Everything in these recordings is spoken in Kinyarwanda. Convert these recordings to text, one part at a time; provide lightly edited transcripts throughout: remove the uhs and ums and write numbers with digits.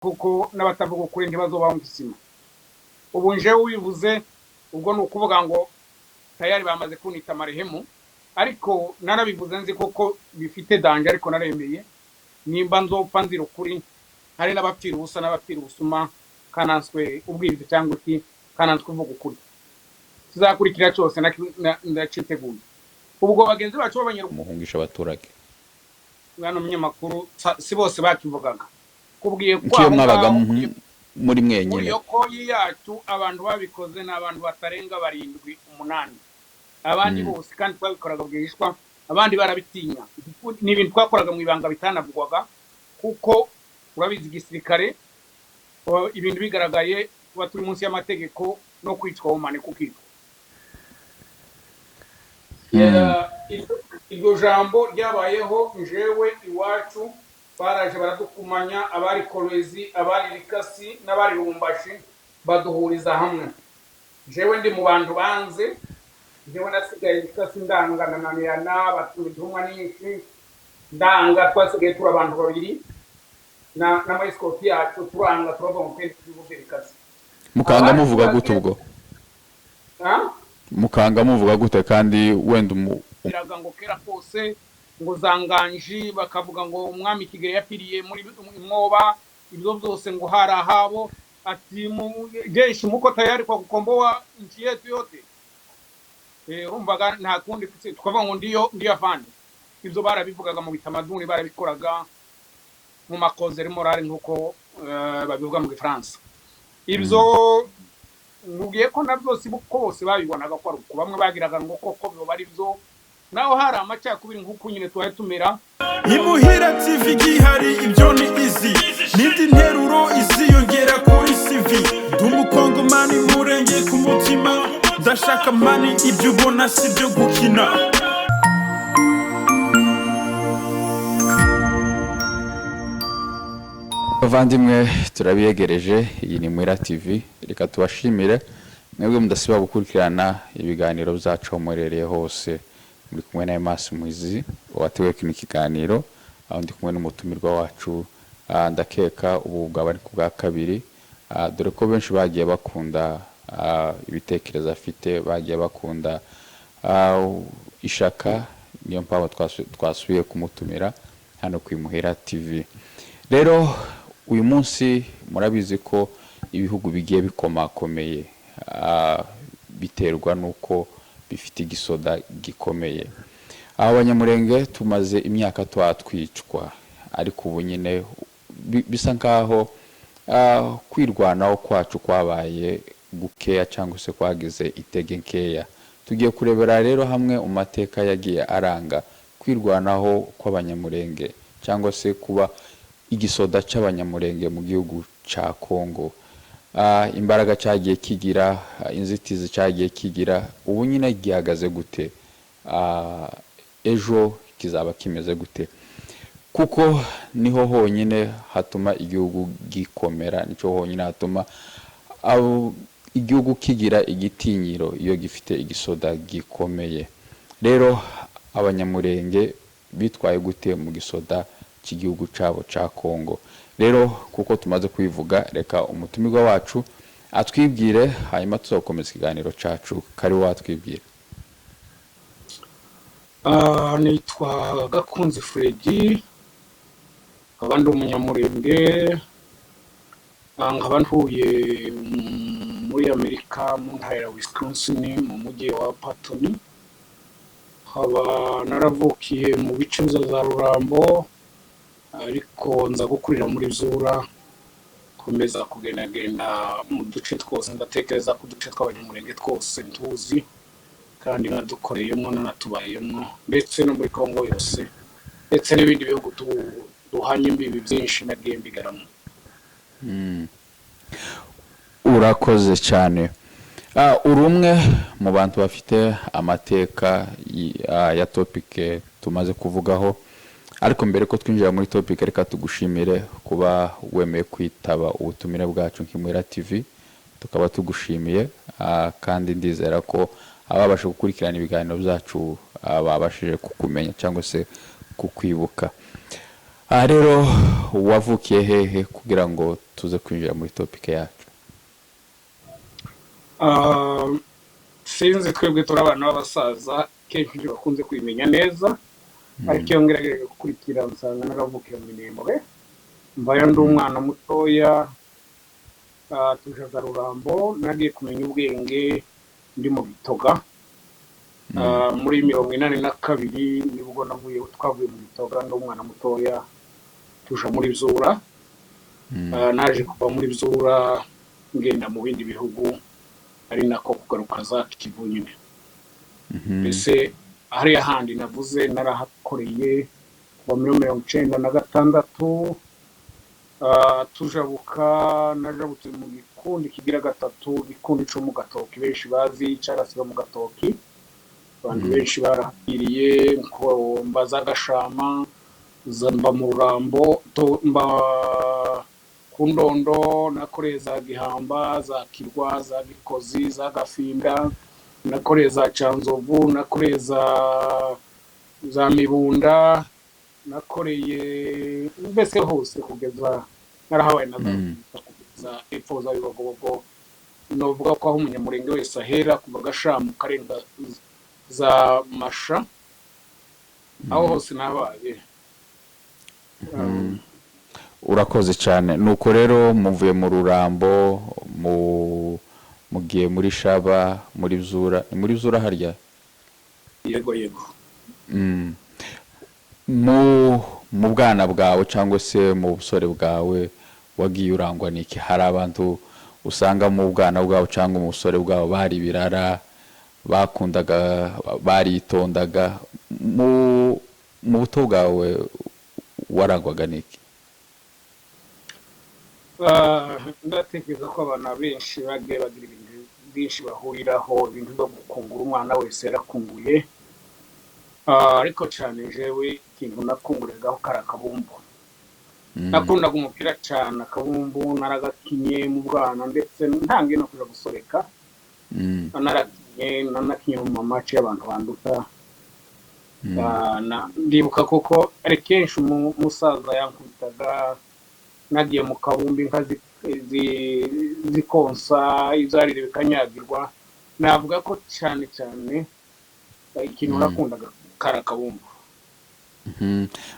Kuko n'abatavuga ukuri ntibazobaho isima. Ubu njewe ubivuze, ubwo ni ukuvuga ngo tayari bamaze kunita marehemu. Ariko narabivuze nzi koko bifite danger, ariko naremeye nimba nzopfa nzira ukuri. Hari n'abapfira ubusa n'abapfira ubusuma, kananswe ubwibyo cyangwa iki, kananswe uvuga ukuri. Tuzakurikira cyose, ndaciteguye. Ubwo bagenzi bacu b'Abanyarwanda muhungisha abaturage. Mwana umunyamakuru, si bose bakivugaga, kubwiye ko nk'iyo aho mwabaga ngaho muri muri mwenyine. Iyo koyi yacu, abantu babikoze ni abantu batarenga barindwi, umunani. Abandi bose, kandi twabikoraga bwihishwa, abandi barabitinya. Ni ibintu twakoraga mu ibanga bitanavugwaga, kuko urabizi igisirikare, ibintu bigaragaye tuba turi munsi y'amategeko no kwicwa wumane kukicwa. Iryo jambo ryabayeho. Njewe iwacu baraje baradukumanya, abari Kolwezi, abari Likasi n'abari Lubumbashi, baduhuriza hamwe. Jewe ndi mu bantu banze. Jewe nasigaye Likasi, ndanga, nananirana, batuma intumwa nyinshi, ndanga. Twasigaye turi abantu babiri na escort yacu, turanga, turavuga ngo twende tubivuge Likasi. Mukanga muvuga Abandi gute ubwo? Ha? Mukanga muvuga gute kandi wenda biraga ngo kera kose ngo zanganji, bakavuga ngo umwami Kigeli yapfiriye muri Mwoba, ibyo byose ngo hari ahabo. Ati jeshi muko tayari kwa kukomboa nchi yetu yote? Urumvaga nta kundi, tukavuga ngo ndiyo, ndiyo afande. Ibyo barabivugaga mu bitamaduni, barabikoraga mu ma causeries morales, nk'uko babivuga mu Gifaransa. Ibyo nkubwiye ko nabyo si ko bose babibonaga ko ari uko. Bamwe bagiraga ngo koko biba ari byo, naho hari amacakubiri nk'uko nyine twari tumera. Imuhira TV gihari, ibyo ni izi n'indi nteruro iziyongera kuri CV. Ndi Umukongomani murenge ku mutima, ndashaka money, ibyo ubona si byo gukina. Bavandimwe, turabiyegereje. Iyi ni Mwira TV. Reka tubashimire mwebwe mudasiba gukurikirana ibiganiro byacu aho muherereye hose. Muri kumwe na Emas Mwizi wateguye kino kiganiro, aho ndi kumwe n'umutumirwa wacu. Ndakeka ubu bwaba ari ku bwa kabiri, dore ko benshi bagiye bakunda ibitekerezo afite, bagiye bakunda ishaka. Niyo mpamvu twasubiye kumutumira hano ku Imuhira TV. Rero uyu munsi murabizi ko ibihugu bigiye bikomakomeye biterwa n'uko bifite igisoda gikomeye. Aba Banyamurenge tumaze imyaka twatwicwa, ariko ubu nyine bisa nkaho kwirwanaho kwacu kwabaye gukeya cyangwa se kwagize itege nkeya. Tugiye kurebera rero hamwe mu mateka yagiye aranga kwirwanaho kw'Abanyamurenge, cyangwa se kuba igisoda cy'Abanyamurenge mu gihugu cya Kongo, imbaraga cyagiye kigira, inzitizi cyagiye kigira, ubu nyine gihagaze gute, ejo kizaba kimeze gute? Kuko niho honyine hatuma igihugu gikomera, nicyo honyine hatuma igihugu kigira igitinyiro, iyo gifite igisoda gikomeye. Rero Abanyamurenge bitwaye gute mu gisoda cy'igihugu cyabo cya Kongo? Rero kuko tumaze kubivuga, reka umutumirwa wacu atwibwire, hanyuma tuzakomeza ikiganiro cyacu. Kari watwibwira. Nitwa Gakunzi Fredy, nkaba ndi Umunyamurenge, nkaba ntuye muri Amerika, mu ntara ya Wisconsin, mu mujyi wa Patoni. Nkaba naravukiye mu bice bya za Rurambo, ariko nza gukurira muri Zura, nkomeza kugendagenda mu duce twose. Ndatekereza ko uduce tw'Abanyamurenge twose ntuzi, kandi nadukoreyemo, nanatubayemo, ndetse no muri Congo yose, ndetse n'ibindi bihugu duhanye imbibi byinshi nagiye mbigaramo. Urakoze cyane. Uri umwe mu bantu bafite amateka ya topic tumaze kuvugaho. Ariko mbere ko twinjira muri topic, reka tugushimire kuba wemeye kwitaba ubutumire bwacu nk'Imuhira TV. Tukaba tugushimiye, kandi ndizera ko ababasha gukurikirana ibiganiro byacu babashije kukumenya cyangwa se kukwibuka. Aha rero wavukiye hehe kugira ngo tuze kwinjira muri topic yacu? Ah, sinzi, twebwe turi abana b'abasaza, kenshi ibyo bakunze kubimenya neza, ariko iyo ngerageje gukurikira nsanga naravukiye mu Minembwe, mvayo ndi umwana mutoya. Tuja za Rurambo. Nagiye kumenya ubwenge ndi mu Bitoga. Muri 82 nibwo navuye, twavuye mu Bitoga ndi umwana mutoya, tuja muri Byura. Naje kuva muri Byura ngenda mu bindi bihugu, ari nako kugaruka za Kivu nyine. Mbese hariya handi navuze narahakoreye kuva muri 96. Tujabuka, najabutse mu gikundi kigira gatatu, igikundi co mu Gatoki benshi bazi, carasiba mu Gatoki. Abantu benshi barahapfiriye, ko mba za Gashama, mba mu Rurambo, mba ku Ndondo, nakoreye za Gihamba, za Kirwa, za Gikozi, za Gafinda, nakoreye za Canzovu, nakoreye za Mibunda, nakoreye mbese hose kugeza narahabaye na za kugeza epfo za Bibogobogo. Novuga ko aho Umunyamurenge wese ahera, kuva Gashamu karenga za Masha, aho hose nabaye. Urakoze cyane. Nuko rero muvuye mu Rurambo, mugiye muri Shaba, muri Byura, ni muri Byura harya? Yego. Mu bwana bwawe cyangwa se mu busore bwawe wagiye urangwa n'iki? Hari abantu usanga mu bwana bwabo cyangwa mu busore bwabo bari ibirara, bakundaga, baritondaga. Mu buto bwawe warangwaga n'iki? Ndatekereza ko abana benshi bagiye bagira ibintu byinshi bahuriraho, ibintu byo gukungura. Umwana wese yarakunguye. Ariko cyane jewe ikintu nakunguragaho kari akabumbu. Nakundaga umupira cyane. Akabumbu naragakinye mu bwana, ndetse ntangiye no kuja gusoreka. Narakinye, nanakinye mu ma match y'abantu banduta. Ndibuka koko ari kenshi umusaza yankubitaga nagiye mu kabumbi, inka zikonsa ibyarire bikanyagirwa. Navuga ko cyane cyane ikintu nakundaga kari akabumbu.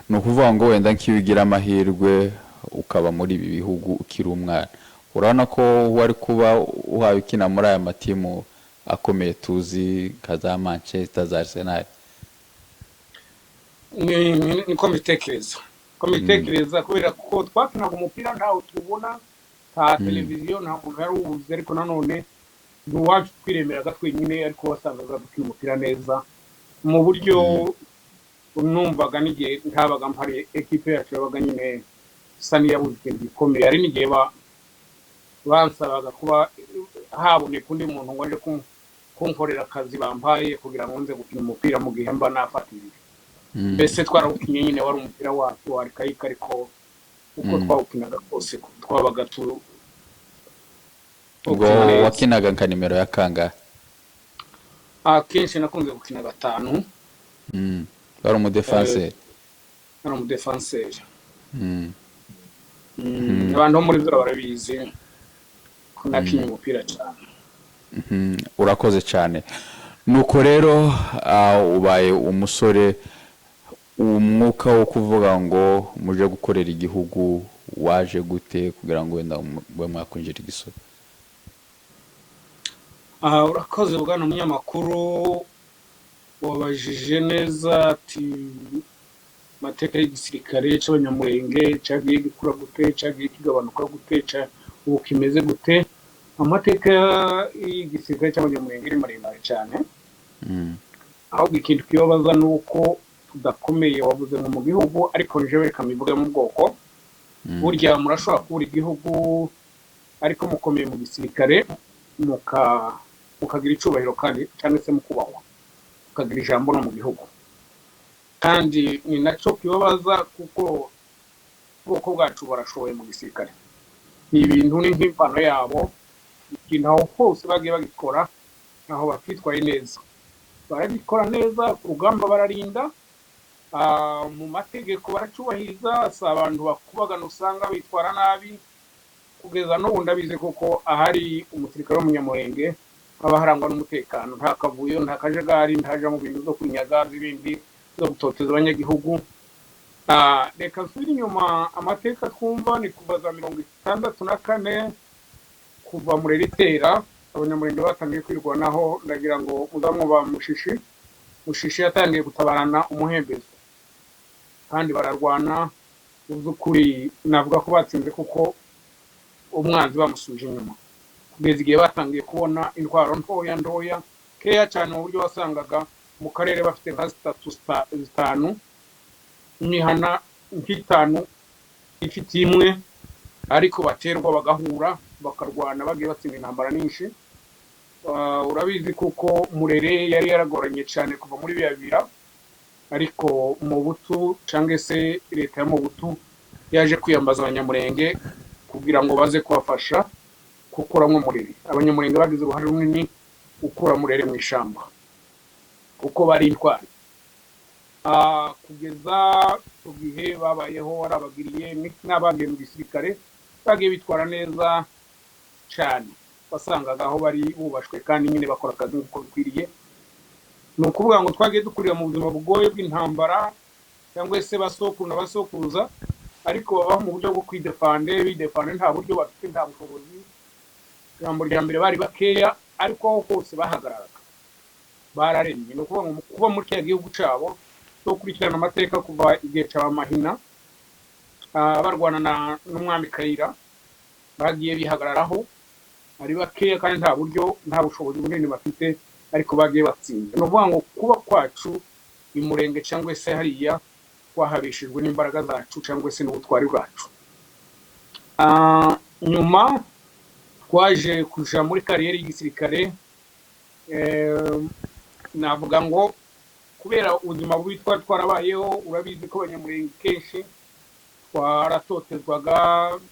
Ni ukuvuga ngo wenda nk'iyo ugira amahirwe ukaba muri ibi bihugu ukiri umwana, urabona ko wari kuba uhawe ukina muri aya matimu akomeye tuzi nka za Manchester, za Arsenal? Niko mbitekereza, ko mbitekereza kubera ko twakinaga umupira ntawe tubona, nta televiziyo, nta muntu yari uwuzi, ariko nanone ni uwacu twiremeraga twenyine, ariko wasangaga dukina umupira neza mu buryo numvaga n'igihe ntabaga mpari, ekipe yacu yabaga nyine isa n'iyabuze ikintu gikomeye. Hari n'igihe bansabaga kuba haboneka undi muntu ngo aje kunkorera akazi bampaye kugira ngo nze gukina umupira mu gihe mba nafatiriye. Mbese twarawukinye nyine, wari umupira wacu wa arikayika, ariko uko twawukinaga kose twabaga tu Ubwo tuwukina neza. Wakinaga nka nimero ya kangahe? Akenshi nakunze gukina gatanu. Wari umudefanseri? Ari umudefanseri. Abantu bo muri byo barabizi ko nakinye umupira cyane. Urakoze cyane. Nuko rero ubaye umusore, umwuka wo kuvuga ngo muje gukorera igihugu waje gute kugira ngo wenda mube mwakwinjira igisoda? Urakoze bwana munyamakuru, wabajije neza ati amateka y'igisirikare cy'Abanyamurenge cyagiye gikura gute, cyagiye kigabanuka gute, ubu kimeze gute? Amateka y'igisirikare cy'Abanyamurenge ni maremare cyane. Ahubwo ikintu kibabaza ni uko tudakomeye. Wavuze ngo mu gihugu, ariko jewe reka mbivuge mu bwoko. Burya murashobora kubura igihugu ariko mukomeye mu gisirikare, mukagira icyubahiro kandi cyangwa se mukubahwa, mukagira ijambo no mu gihugu. Kandi ni nacyo kibabaza, kuko ubwoko bwacu barashoboye mu gisirikare. Ni ibintu, ni nk'impano yabo. Ikintu aho hose bagiye bagikora, aho bakitwaye neza baragikora neza, ku rugamba bararinda. Mu mategeko baracubahiriza, si abantu bakubagana usanga bitwara nabi. Kugeza n'ubu ndabizi kuko ahari umusirikare w'Umunyamurenge haba harangwa n'umutekano, nta kavuyo, nta kajagari, ntaja mu bintu zo kunyaga z'ibindi zo gutoteza abanyagihugu. Reka nsubire inyuma. Amateka twumva ni kuva za 64, kuva Murera itera, Abanyamurenge batangiye kwirwanaho. Ndagira ngo muzamwuba Mushishi. Mushishi yatangiye gutabarana umuhembezo kandi bararwana. Mu by'ukuri navuga ko batsinze kuko umwanzi bamusubije inyuma, kugeza igihe batangiye kubona intwaro ntoya ntoya keya cyane, mu buryo wasangaga mu karere bafite nka zitatu, zitanu, imihana nk'itanu ifite imwe, ariko baterwa bagahura bakarwana. Bagiye batsinda intambara nyinshi. Urabizi kuko Murere yari yaragoranye cyane kuva muri bibiri, ariko Mobutu cyangwa se leta ya Mobutu yaje kwiyambaza Abanyamurenge kugira ngo baze kubafasha gukuramo Murere. Abanyamurenge bagize uruhare runini gukura Murere mu ishyamba kuko bari intwari. Kugeza ku gihe babayeho warabagiriye n'abagiye mu gisirikare bagiye bitwara neza cyane, wasangaga aho bari bubashwe kandi nyine bakora akazi nk'uko bikwiriye. Ni ukuvuga ngo twagiye dukurira mu buzima bugoye bw'intambara cyangwa se basokuru na basokuruza, ariko babaho mu buryo bwo kwidefande, bidefande, nta buryo bafite, nta bushobozi. Ijambo rya mbere bari bakeya, ariko aho hose bahagararaga bararemye. Ni ukuvuga ngo kuba muri kiriya gihugu cyabo no gukurikirana amateka kuva igihe cya Mahina, barwana n'umwami Kayira, bagiye bihagararaho ari bakeya kandi nta buryo, nta bushobozi bunini bafite, ariko bagiye batsinda. Ni ukuvuga ngo kuba kwacu Imurenge cyangwa se hariya twahabishijwe n'imbaraga zacu cyangwa se n'ubutwari bwacu. Nyuma twaje kuja muri carrière y'igisirikare. Navuga ngo kubera ubuzima bubi twari twarabayeho, urabizi ko Abanyamurenge kenshi twaratotezwaga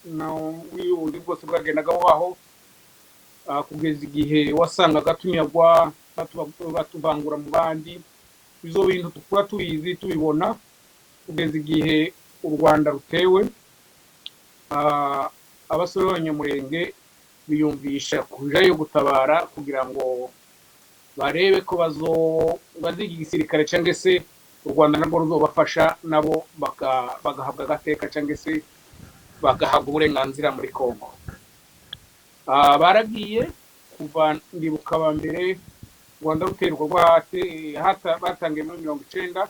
n'ubundi bwose bwagendaga bubaho, kugeza igihe wasangaga tunyagwa, batuvangura mu bandi. Izo bintu tukura tubizi, tubibona, kugeza igihe u Rwanda rutewe. Abasore b'Abanyamurenge biyumvisha kujayo gutabara kugira ngo barebe ko baziga igisirikare cyangwa se u Rwanda narwo ruzobafasha, nabo bagahabwa agateka cyangwa se bagahabwa uburenganzira muri Congo. Baragiye kuva, ndibuka aba mbere u Rwanda ruterwa, batangiye muri 90.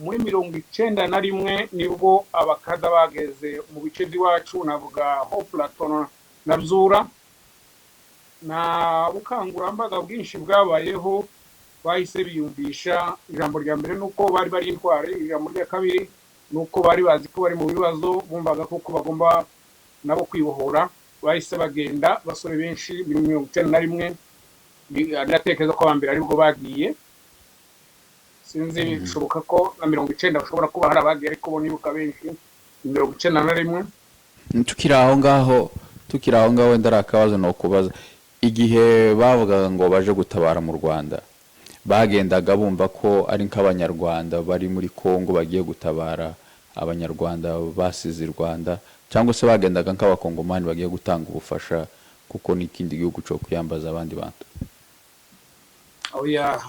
Muri 91 nibwo abakada bageze mu bice by'iwacu, navuga Haut Plateau na Byura. Na bukangurambaga bwinshi bwabayeho, bahise biyumvisha. Ijambo rya mbere ni uko bari bari intwari, ijambo rya kabiri ni uko bari bazi ko bari mu bibazo, bumvaga ko bagomba nabo kwibohora. Bahise bagenda basore benshi muri 91. Ndatekereza ko abambere aribwo bagiye, sinzi, bishoboka ko na 90 bashobora kuba hari abagiye, ariko bo nibuka benshi ni 91. Tukiri aho ngaho, wenda ari akabazo ni ukubaza: igihe bavugaga ngo baje gutabara mu Rwanda, bagendaga bumva ko ari nk'Abanyarwanda bari muri Congo bagiye gutabara Abanyarwanda basize i Rwanda, cyangwa se bagendaga nk'Abakongomani bagiye gutanga ubufasha, kuko n'ikindi gihugu cyo kwiyambaza abandi bantu? Oya,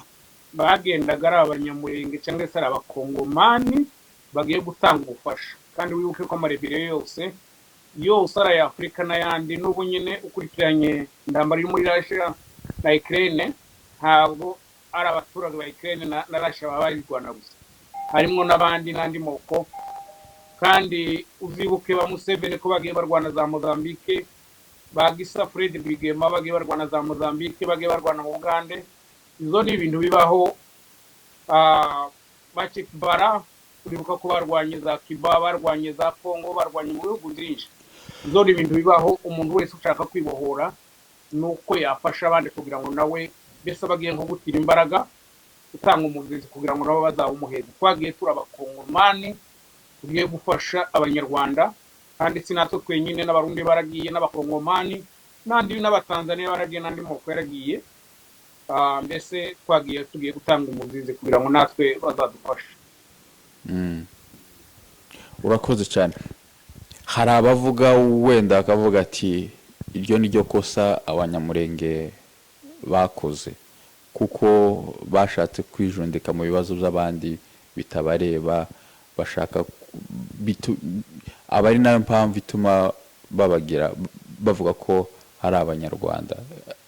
bagendaga ari Abanyamurenge cyangwa se ari Abakongomani bagiye gutanga ubufasha. Kandi wibuke ko amarébellion yose yose, ari aya Afurika n'ayandi, n'ubu nyine ukurikiranye intambara iri muri Russia na Ukraine, ntabwo ari abaturage ba Ukraine na Russia baba bayirwana gusa, harimo n'abandi n'andi moko. Kandi uzibuke ba Museveni ko bagiye barwana za Mozambique, ba Gisa Fred Rwigema bagiye barwana za Mozambique, bagiye barwana mu Bugande. Izo ni ibintu bibaho. Ba Che Guevara uribuka ko barwanye za Cuba, barwanye za Congo, barwanye mu bihugu byinshi. Izo ni ibintu bibaho. Umuntu wese ushaka kwibohora ni uko yafasha abandi kugira ngo nawe mbese bagiye nko gutira imbaraga, gutanga umuzizi kugira ngo nabo bazawumuheze. Twagiye turi Abakongomani tugiye gufasha Abanyarwanda, kandi si natwe twenyine, n'Abarundi baragiye, n'Abakongomani n'andi, n'Abatanzaniya baragiye, n'andi moko yaragiye. Mbese twagiye tugiye gutanga umuzizi kugira ngo natwe bazadufashe. Urakoze cyane. Hari abavuga wenda bakavuga ati iryo ni ryo kosa Abanyamurenge bakoze, kuko bashatse kwijundika mu bibazo by'abandi bitabareba, bashaka aba ari nayo mpamvu ituma babagira bavuga ko ari Abanyarwanda.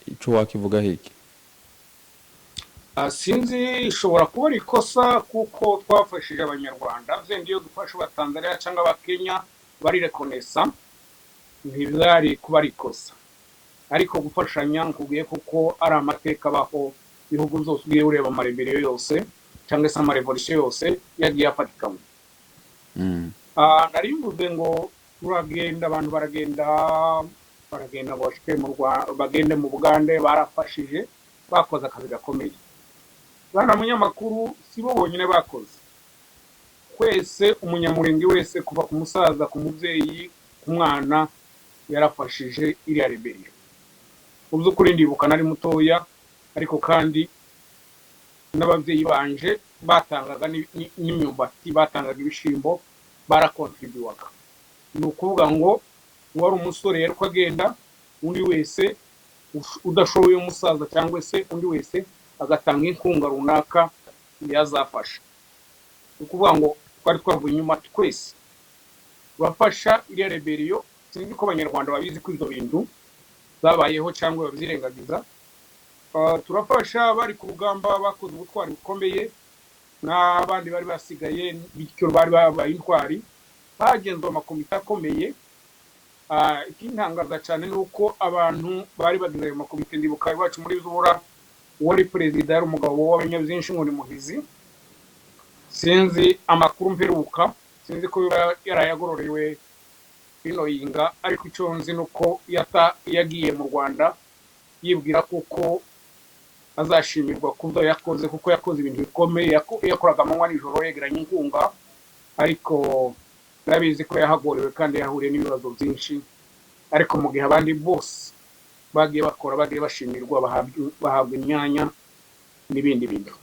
Icyo wakivugaho iki? Sinzi, ishobora kuba ari ikosa kuko twafashije Abanyarwanda. Byenda iyo dufashe Abatanzania cyangwa Abakenya barirekonesa, ntibyari kuba ari ikosa. Ariko gufashanya, nkubwiye kuko ari amateka abaho, ibihugu byose ugiye ureba, amarébellion yose cyangwa se amarévolution yose yagiye afatikanywa. Nari mvuze ngo turagenda, abantu baragenda, baragenda ngo bashike mu Rwanda, bagende mu Bugande. Barafashije, bakoze akazi gakomeye. Bana munyamakuru, si bo bonyine bakoze. Twese, Umunyamurenge wese, kuva ku musaza, ku mubyeyi, ku mwana, yarafashije iriya rébellion. Mu by'ukuri ndibuka nari mutoya, ariko kandi n'ababyeyi banje batangaga n'imyumbati, batangaga ibishimbo, barakontribuwaga. Ni ukuvuga ngo uwari umusore yari uko agenda, undi wese udashoboye, umusaza cyangwa se undi wese, agatanga inkunga runaka yazafasha. Ni ukuvuga ngo twari twavuye inyuma twese bafasha iriya rébellion. Sinzi ko Abanyarwanda babizi ko ibyo bintu zabayeho cyangwa babyirengagiza. Turafasha, bari ku rugamba, bakoze ubutwari bukomeye, n'abandi bari basigaye bityo bari babaye intwari. Hagenzwe amakomite akomeye. Ikintangaza cyane ni uko abantu bari bagize ayo makomite, ndibuka iwacu muri Zura uwari perezida yari umugabo w'abanyabyinshi ngo ni Muhizi. Sinzi amakuru mperuka, sinzi ko biba yarayagororewe bino yinga, ariko icyo nzi ni uko yagiye mu Rwanda yibwira kuko azashimirwa ku byo yakoze, kuko yakoze ibintu bikomeye. Yakoraga amanywa nijoro yegeranya inkunga, ariko ndabizi ko yahagorewe kandi yahuriye n'ibibazo byinshi. Ariko mu gihe abandi bose bagiye bakora, bagiye bashimirwa, bahabwa imyanya n'ibindi bintu.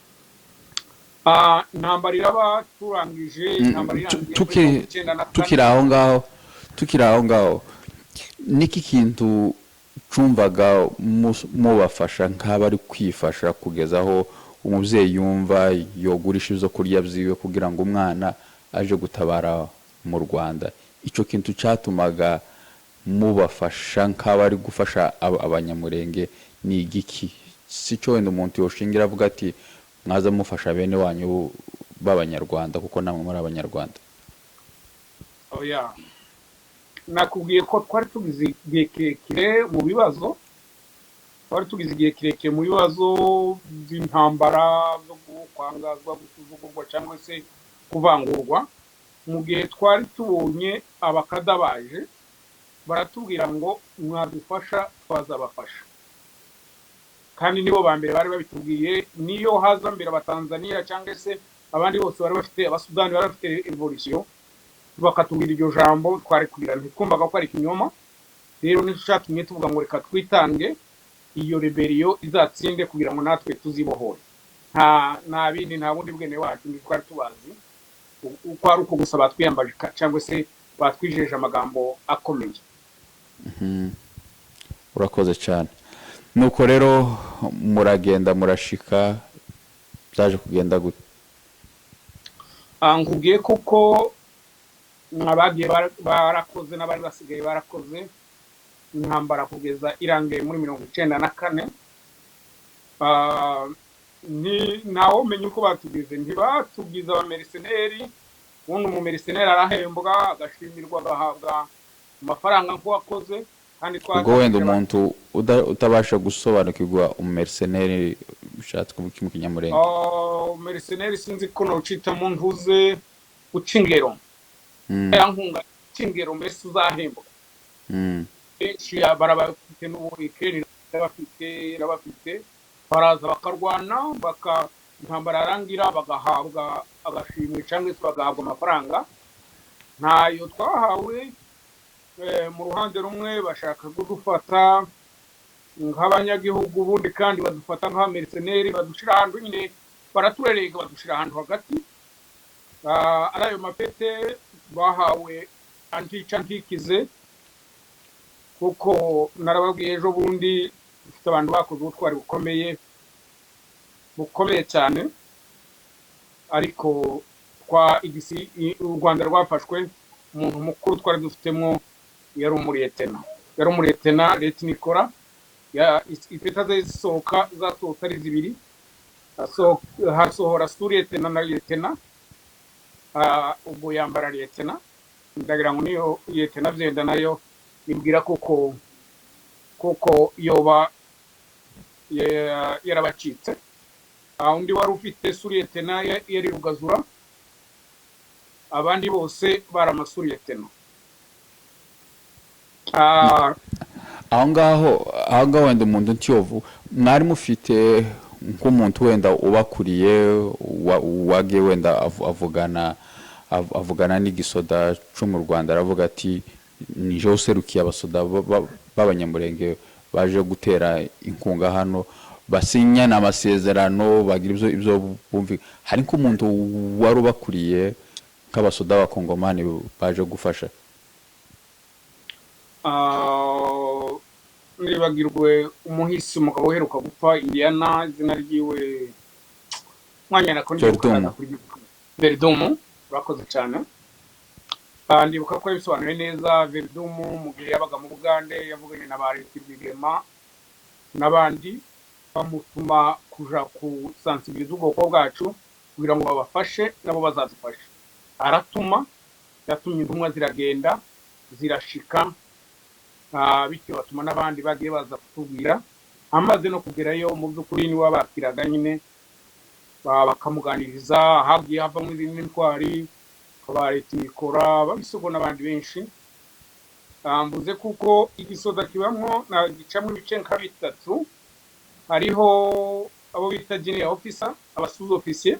Intambara iraba, turangije intambara, irangiye muri 94. Tukiri aho ngaho, niki kintu cumvaga mubafasha nk'abari kwifasha, kugeza aho umubyeyi yumva yogurisha ibyo kurya byiwe kugira ngo umwana aje gutabara mu Rwanda? Icyo kintu cyatumaga mubafasha nk'abari gufasha Abanyamurenge ni igiki? Si cyo wenda umuntu yoshingira avuga ati mwaza mufasha bene wanyu b'Abanyarwanda, kuko namwe muri Abanyarwanda. Oya, nakubwiye ko twari tugize igihe kirekire mu bibazo, twari tugize igihe kirekire mu bibazo by'intambara, byo kwangazwa, gusuzugurwa cyangwa se kuvangurwa. Mu gihe twari tubonye abakada baje baratubwira ngo mwadufasha twazabafasha, kandi nibo ba mbere bari babitubwiye. Niyo haza mbere Abatanzaniya cyangwa se abandi bose bari bafite, Abasudani bari bafite révolution, bakatubwira iryo jambo, twari kugira ntitwumvaga ko ari ikinyoma. Rero nicyo cyatumye tuvuga ngo reka twitange, iyo rébellion izatsinde kugira ngo natwe tuzibohore. Nta bindi, nta bundi bwene wacu ntitwari tubazi, uko ari uko gusa batwiyambaje cyangwa se batwijeje amagambo akomeye. Urakoze cyane. Nuko rero muragenda, murashika, byaje kugenda gute? Nkubwiye kuko abagiye barakoze n'abari basigaye barakoze intambara kugeza irangiye muri 94. Ni ntawe umenya uko batugize. Ntibatugize abamercenaires. Ubundi umumercenaire arahembwa, agashimirwa, agahabwa amafaranga nk'uwakoze, kandi Ubwo wenda twatangije umuntu utabasha gusobanukirwa, umumercenaire ushatse kuvuga iki mu Kinyamurenge? Mercenaire, sinzi ko nocita mu ntuze uca ingero, ya nkunga uca ingero, mbese uzahembwa. Benshi barabafite n'ubu, Ukraine irabafite, irabafite. Baraza bakarwana, baka intambara yarangira bagahabwa agashimwe cyangwa se bagahabwa amafaranga. Ntayo twahawe. Mu ruhande rumwe bashaka kudufata nk'abanyagihugu, ubundi kandi badufata nk'abamercenaires, badushyira ahantu nyine, baraturerega, badushyira ahantu hagati. Ari ayo mapete bahawe antica ntikize, kuko narababwiye ejo bundi dufite abantu bakoze ubutwari bukomeye, bukomeye cyane. Ariko twa igisi u Rwanda rwafashwe, umuntu mukuru twari dufitemo yari umuriyetena, yari umuriyetena Leti Nikora. Ipeta ze zisohoka, zasohotse ari zibiri, hasohora suriyetena na liyetena. Ubwo yambara liyetena, ndagira ngo niyo liyetena byenda nayo nibwira kuko yoba yarabacitse. Undi wari ufite suriyetena yari Rugazura, abandi bose bari amasuriyetena. Aho ngaho wenda umuntu ntiyovu mwari mufite nk'umuntu wenda ubakuriye wagiye wenda avugana n'igisoda cyo mu Rwanda, aravuga ati: "Nije userukiye abasoda b'Abanyamurenge baje gutera inkunga hano." Basinyana amasezerano, bagira ibyo bumvi. Hari nk'umuntu wari ubakuriye nk'abasoda b'Abakongomani baje gufasha? Nibagirwe umuhisi, umugabo uheruka gupfa Indiana, izina ryiwe mwanya nako ndibuka. Verdumu. Ndaza kuryibuka. Verdumu, urakoze cyane. Ndibuka ko yabisobanuye neza Verdumu mu gihe yabaga mu Bugande, yavuganye na ba Leta Rwigema n'abandi, bamutuma kuja kusansibiriza ubwoko bwacu kugira ngo babafashe, nabo bazadufasha. Aratuma, yatumye intumwa ziragenda zirashika. Bityo batuma n'abandi bagiye baza kutubwira. Amaze no kugerayo, mu by'ukuri niwe wabakiraga nyine, bakamuganiriza. Hagiye havamo izindi ntwari, ba Leta Mikora, Babisogo n'abandi benshi. Mvuze kuko igisoda kibamwo gicamo ibice nka bitatu. Hariho abo bita junior officer, aba sous-officier,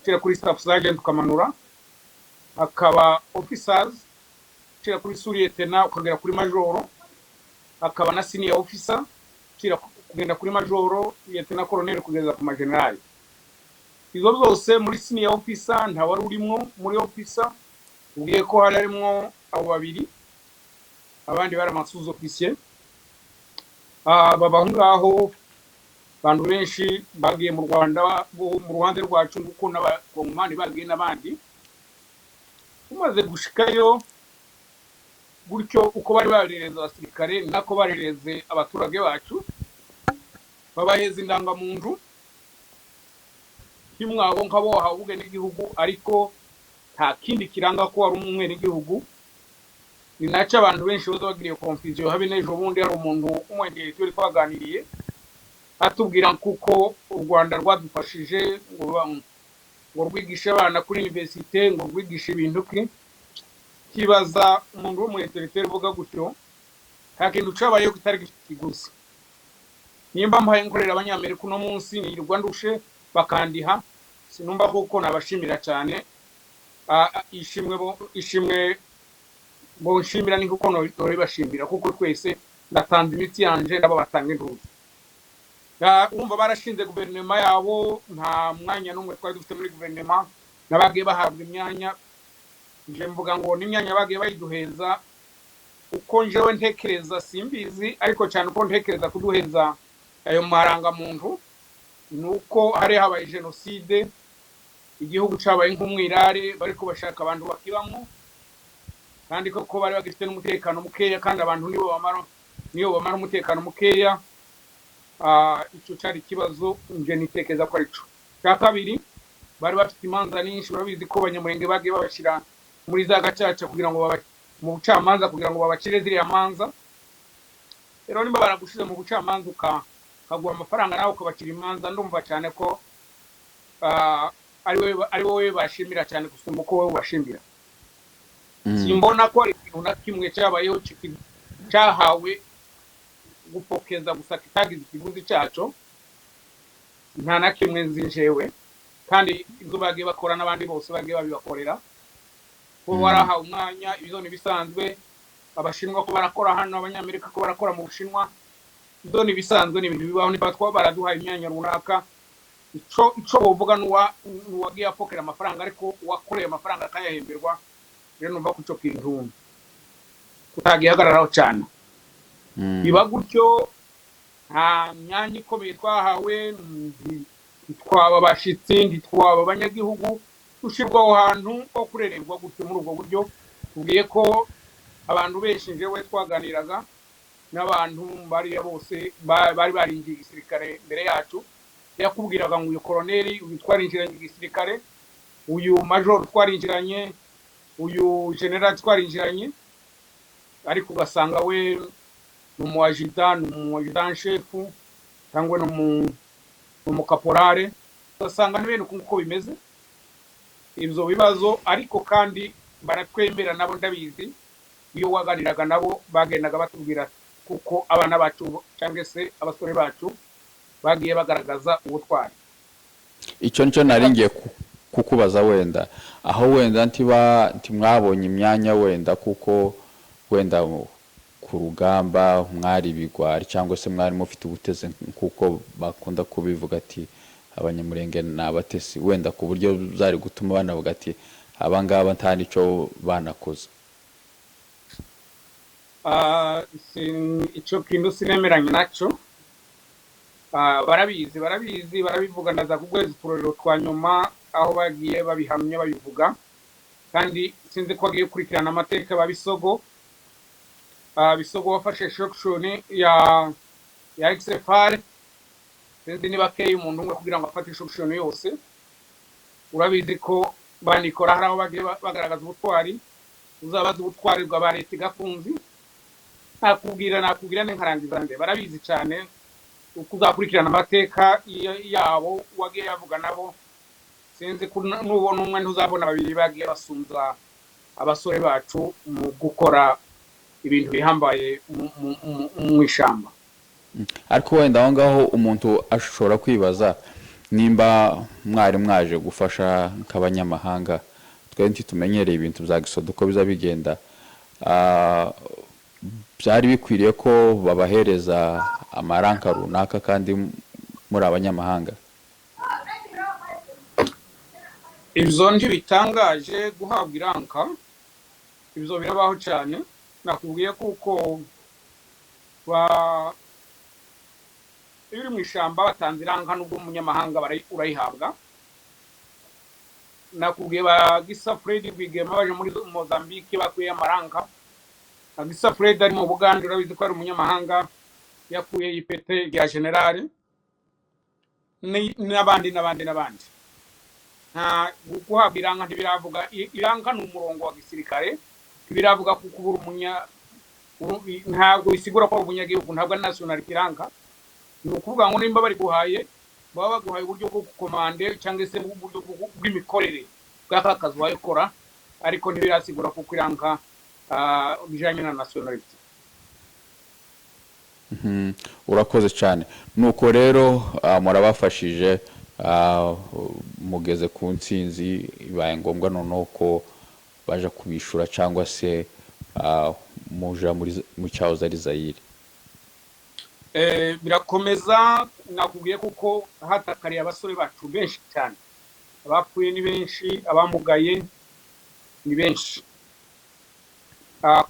ushyira kuri staff sergeant ukamanura, hakaba officers ushyira kuri sous-lieutenant ukagera kuri majoro, hakaba na senior officer ushyira kugenda kuri majoro, lieutenant colonel, kugeza ku majenerali. Izo zose muri senior officer nta wari urimwo. Muri officer ubwiye ko hari harimwo abo babiri, abandi bari ama sous-officier. Baba aho ngaho. Abantu benshi bagiye mu Rwanda bo mu ruhande rwacu, kuko n'Abakongomani bagiye n'abandi. Umaze gushikayo gutyo, uko bari barereze abasirikare ni nako barereze abaturage bacu, babaheza indangamuntu kimwabo nk'abo wahawe ubwenegihugu, ariko nta kindi kiranga ko wari umwenegihugu. Ni nacyo abantu benshi baza bagira iyo confusion. Habe n'ejo bundi hari umuntu w'umwengeri turi twaganiriye, atubwira kuko u Rwanda rwadufashije ngo rwigishe abana kuri université, ngo rwigishe ibintu ki. Kibaza umuntu wo mu intellectuel uvuga gutyo, nta kintu cabayeho kitari gifite ikiguzi. Nimba mpaye nkorera Abanyamerika uno munsi, nirirwa ndushe bakandiha, sinumva kuko nabashimira cyane. Ishimwe ishimwe bonshimira ni kuko noribashimira, kuko twese ndatanze imitsi yanje, nabo batanga induru. Urumva barashinze guverinoma yabo, nta mwanya n'umwe twari dufite muri guverinoma. N'abagiye bahabwa imyanya, nje mvuga ngo n'imyanya bagiye bayiduheza, uko njewe ntekereza simbizi, ariko cyane uko ntekereza kuduheza ayo marangamuntu ni uko hari habaye jenoside, igihugu cyabaye nk'umwirare, bariko bashaka abantu bakibamo, kandi koko bari bagifite n'umutekano mukeya, kandi abantu nibo bamara umutekano mukeya. Ico cari ikibazo, nje nitekereza ko arico. Cya kabiri, bari bafite imanza nyinshi. Urabizi ko Abanyamurenge bagiye babashyira muri za gacaca kugira ngo mu bucamanza kugira ngo babacire ziriya manza. Rero nimba baragushize mu bucamanza, ukaguha amafaranga, nawe ukabacira imanza, ndumva cyane ko ari wowe bashimira cyane gusumba uko wowe ubashimira. Simbona ko hari ikintu na kimwe cyabayeho cyahawe gupokeza gusa kitagize ikiguzi cyaco. Nta na kimwe nzi njewe. Kandi ibyo bagiye bakora n'abandi bose bagiye babibakorera, kuba warahawe umwanya, ibyo ni ibisanzwe. Abashinwa ko barakora hano, Abanyamerika ko barakora mu Bushinwa, ibyo ni ibisanzwe, ni ibintu bibaho. Niba twaba baraduhaye imyanya runaka, Ico wovuga nuwagiye apokera amafaranga, ariko uwakoreye amafaranga akayahemberwa. Rero numva ko ico kintu tutagihagararaho cyane. Biba gutyo, nta myanya ikomeye twahawe, ntitwaba abashitsi, ntitwaba abanyagihugu, ushyirwa aho hantu ho kurererwa gutyo. Muri ubwo buryo tubwiye ko abantu benshi, njyewe twaganiraga n'abantu bariya bose bari barinjiye igisirikare mbere yacu, yakubwiraga ngo uyu koroneri, uyu twarinjiranye igisirikare, uyu majoro twarinjiranye, uyu general twarinjiranye, ariko ugasanga we ni umu adjudant, ni umu adjudant chef cyangwa ni umukaporale. Ugasanga ni bene uko nguko bimeze ibyo bibazo. Ariko kandi baratwemera nabo, ndabizi, iyo waganiraga nabo bagendaga batubwira kuko abana bacu cyangwa se abasore bacu bagiye bagaragaza ubutwari. Icyo nicyo nari ngiye kukubaza. Wenda aho wenda ntiba ntimwabonye imyanya, wenda kuko wenda ku rugamba mwari ibigwari cyangwa se mwari mufite ubutezi, nk'uko bakunda kubivuga ati Abanyamurenge ni abatesi, wenda ku buryo byari gutuma banavuga ati aba ngaba nta n'icyo banakoze. Icyo kintu sinemeranya nacyo. Barabizi, barabizi, barabivuga. Ndaza kuguheza uturorero twa nyuma aho bagiye babihamya, babivuga. Kandi sinzi ko bagiye gukurikirana amateka ba Bisogo. Bisogo wafashe section ya XFR, sinzi niba akeye umuntu umwe kugira ngo afate section yose. Urabizi ko banikora hari aho bagiye bagaragaza ubutwari. Uzabaza ubutwari bwa ba leta igakunzi, nakubwira, nakubwira ne nkarangiza nde. Barabizi cyane. Uko uzakurikirana amateka yabo wagiye yavuga nabo, sinzi ko nubona umwe ntuzabona babiri bagiye basunza abasore bacu mu gukora ibintu bihambaye mu ishyamba. Ariko wenda aho ngaho umuntu ashobora kwibaza nimba mwari mwaje gufasha nk'abanyamahanga, twe ntitumenyereye ibintu bya gisoda uko biza bigenda. Byari bikwiriye ko babahereza amaranka runaka kandi muri abanyamahanga? Ibyo ntibitangaje guhabwa iranka, ibyo birabaho cyane. Nakubwiye kuko ba iyo uri mu ishyamba batanze iranka, n'ubwo umunyamahanga urayihabwa. Nakubwiye ba Gisa Fred Rwigema baje muri Mozambique bakuye amaranka. Nka Gisa Fred ari mu Bugande, urabizi ko ari umunyamahanga, yakuye ipete rya generale, n'abandi n'abandi n'abandi. Nta guhabwa iranka ntibiravuga, iranka ni umurongo wa gisirikare, ntibiravuga kuko ubura umunya ntabwo bisigura ko ari umunyagihugu, ntabwo ari nationality iranka. Ni ukuvuga ngo nimba bari guhaye, baba baguhaye uburyo bwo gukomande cyangwa se uburyo bw'imikorere bw'aka kazi wayikora, ariko ntibirasigura kuko iranka bijanye na nationality. Urakoze cyane. Nuko rero murabafashije, mugeze ku ntsinzi, bibaye ngombwa noneho ko baje kubishura cyangwa se muja mu cyahoze ari Zayire. Birakomeza. Nakubwiye kuko hatakariye abasore bacu benshi cyane, abapfuye ni benshi, abamugaye ni benshi.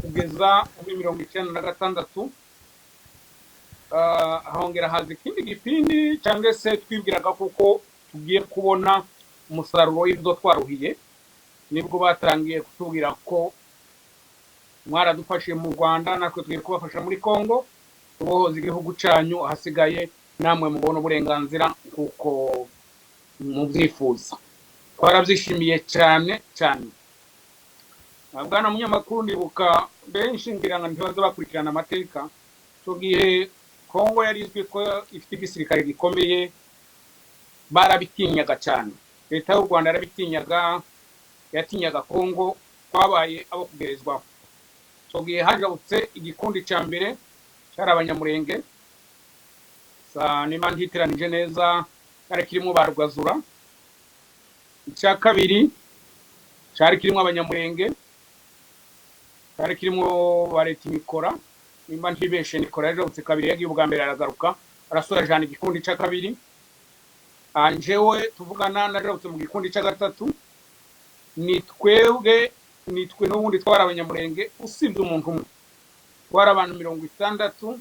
Kugeza muri 96 hongera haza ikindi gipindi, cyangwa se twibwiraga kuko tugiye kubona umusaruro w'ibyo twaruhiye, nibwo batangiye kutubwira ko mwaradufashije mu Rwanda, natwe tugiye kubafasha muri Congo tubohoza igihugu cyanyu, ahasigaye namwe mubona uburenganzira kuko mubyifuza. Twarabyishimiye cyane cyane. Bwana munyamakuru, ndibuka benshi ngira ngo ntibaza bakurikirana amateka. Icyo gihe Kongo yari izwi ko ifite igisirikare gikomeye, barabitinyaga cyane. Leta y'u Rwanda yarabitinyaga, yatinyaga Kongo. Twabaye abo kugerezwaho. Icyo gihe hajabutse igikundi cya mbere cyari Abanyamurenge, niba ntiteranije neza cyari kirimo ba Rwazura. Icya kabiri cyari kirimo Abanyamurenge, cyari kirimo ba leta Nikora, nimba ntibeshe. Nikora yajabutse kabiri, yagiye ubwa mbere aragaruka, arasura ajana igikundi cya kabiri. Njyewe tuvugana najabutse mu gikundi cya gatatu. Ni twebwe, ni twe n'ubundi twari Abanyamurenge, usibye umuntu umwe. Twari abantu 60,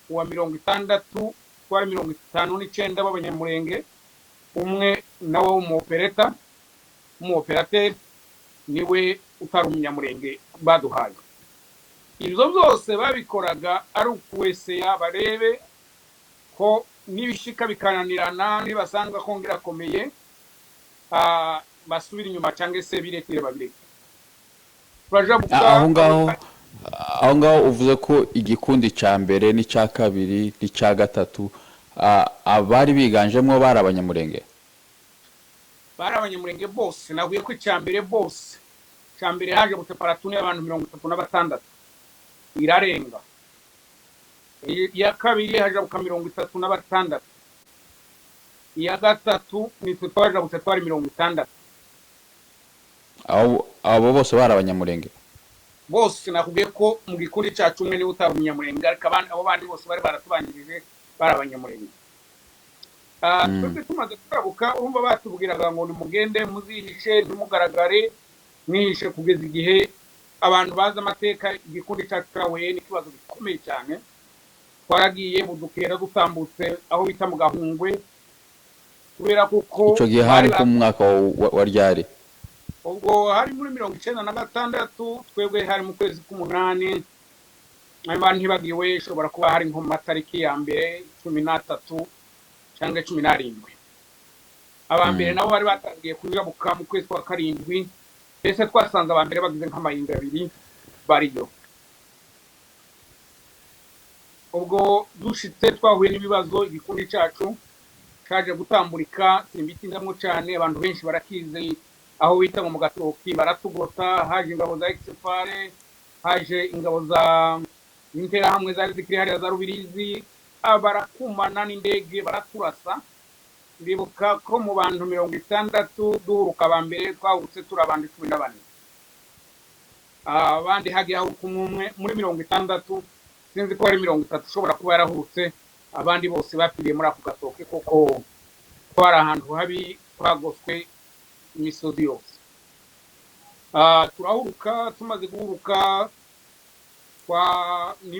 uwa 60 twari 59 b'Abanyamurenge, umwe nawe w'umuopereta, w'umuoperateri, niwe utari Umunyamurenge baduhaye. Ibyo byose babikoraga ari ukuweseya barebe ko nibishika bikananirana, nibasanga Kongo irakomeye, basubira inyuma cyangwa se birekere babireke. Turajabuka. Aho ngaho uvuze ko igikundi cya mbere n'icya kabiri n'icya gatatu, abari biganjemo bari Abanyamurenge? Bari Abanyamurenge bose. Navuye ko icya mbere bose, icya mbere haje platoon y'abantu 36 irarenga. Iya kabiri hajabuka 36. Iya gatatu nitwe twajabutse, twari 60. Abo bose bari Abanyamurenge? Bose. Nakubwiye ko mu gikundi cyacu umwe niwe utari Umunyamurenge, ariko abo bandi bose bari baratubanjirije bari Abanyamurenge. Twebwe tumaze kurabuka, urumva batubwiraga ngo nimugende muzihishe, ntimugaragare, mwihishe kugeza igihe. Abantu bazi amateka, igikundi cyacu cyahuye n'ikibazo gikomeye cyane. Twaragiye budukera dutambutse aho bita mu Gahungwe, kubera kuko Icyo gihe bari hari nko mu mwaka wa ryari? Ubwo hari muri 96. Twebwe hari mu kwezi k'umunani, hanyuma ntibagiwe, ishobora kuba hari nko mu matariki ya mbere, 13 cyangwa 17. Aba mbere nabo bari batangiye kujabuka mu kwezi kwa karindwi. Mbese twasanze aba mbere bagize nk'amayinga abiri bariyo. Ubwo dushitse twahuye n'ibibazo. Igikundi cyacu caje gutamburika, simbitindamwo cyane, abantu benshi barakizi, aho bita ngo mu Gatoki, baratugota. Haje ingabo za ex-FAR, haje ingabo za Interahamwe zari zikiri hariya za Rubirizi, barakumana n'indege baraturasa. Ndibuka ko mu bantu 60 duhuruka aba mbere, twahurutse turi abantu 14. Abandi hagiye hahuruka umwe umwe. Muri 60 sinzi ko hari 30 ushobora kuba yarahurutse, abandi bose bapfiriye muri ako gatoki, kuko twari ahantu habi, twagoswe imisozi yose. Turahuruka. Tumaze guhuruka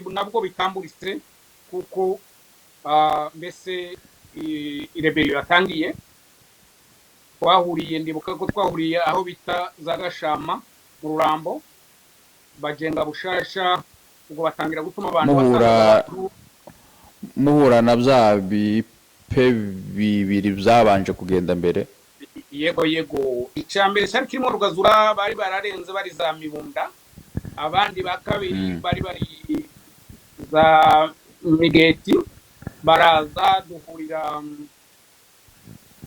nabwo bitamburitse, kuko mbese irebero yatangiye. Twahuriye, ndibuka ko twahuriye aho bita za Gashama mu Rurambo, bagenga bushasha. Ubwo batangira gutuma abantu Muhura basanga abantu Muhura na bya bipe bibiri byabanje kugenda mbere? Yego. Icya mbere cyari kirimo Rugazura, bari bararenze bari za Mibunda. Abandi ba kabiri bari bari za Migeti, baraza duhurira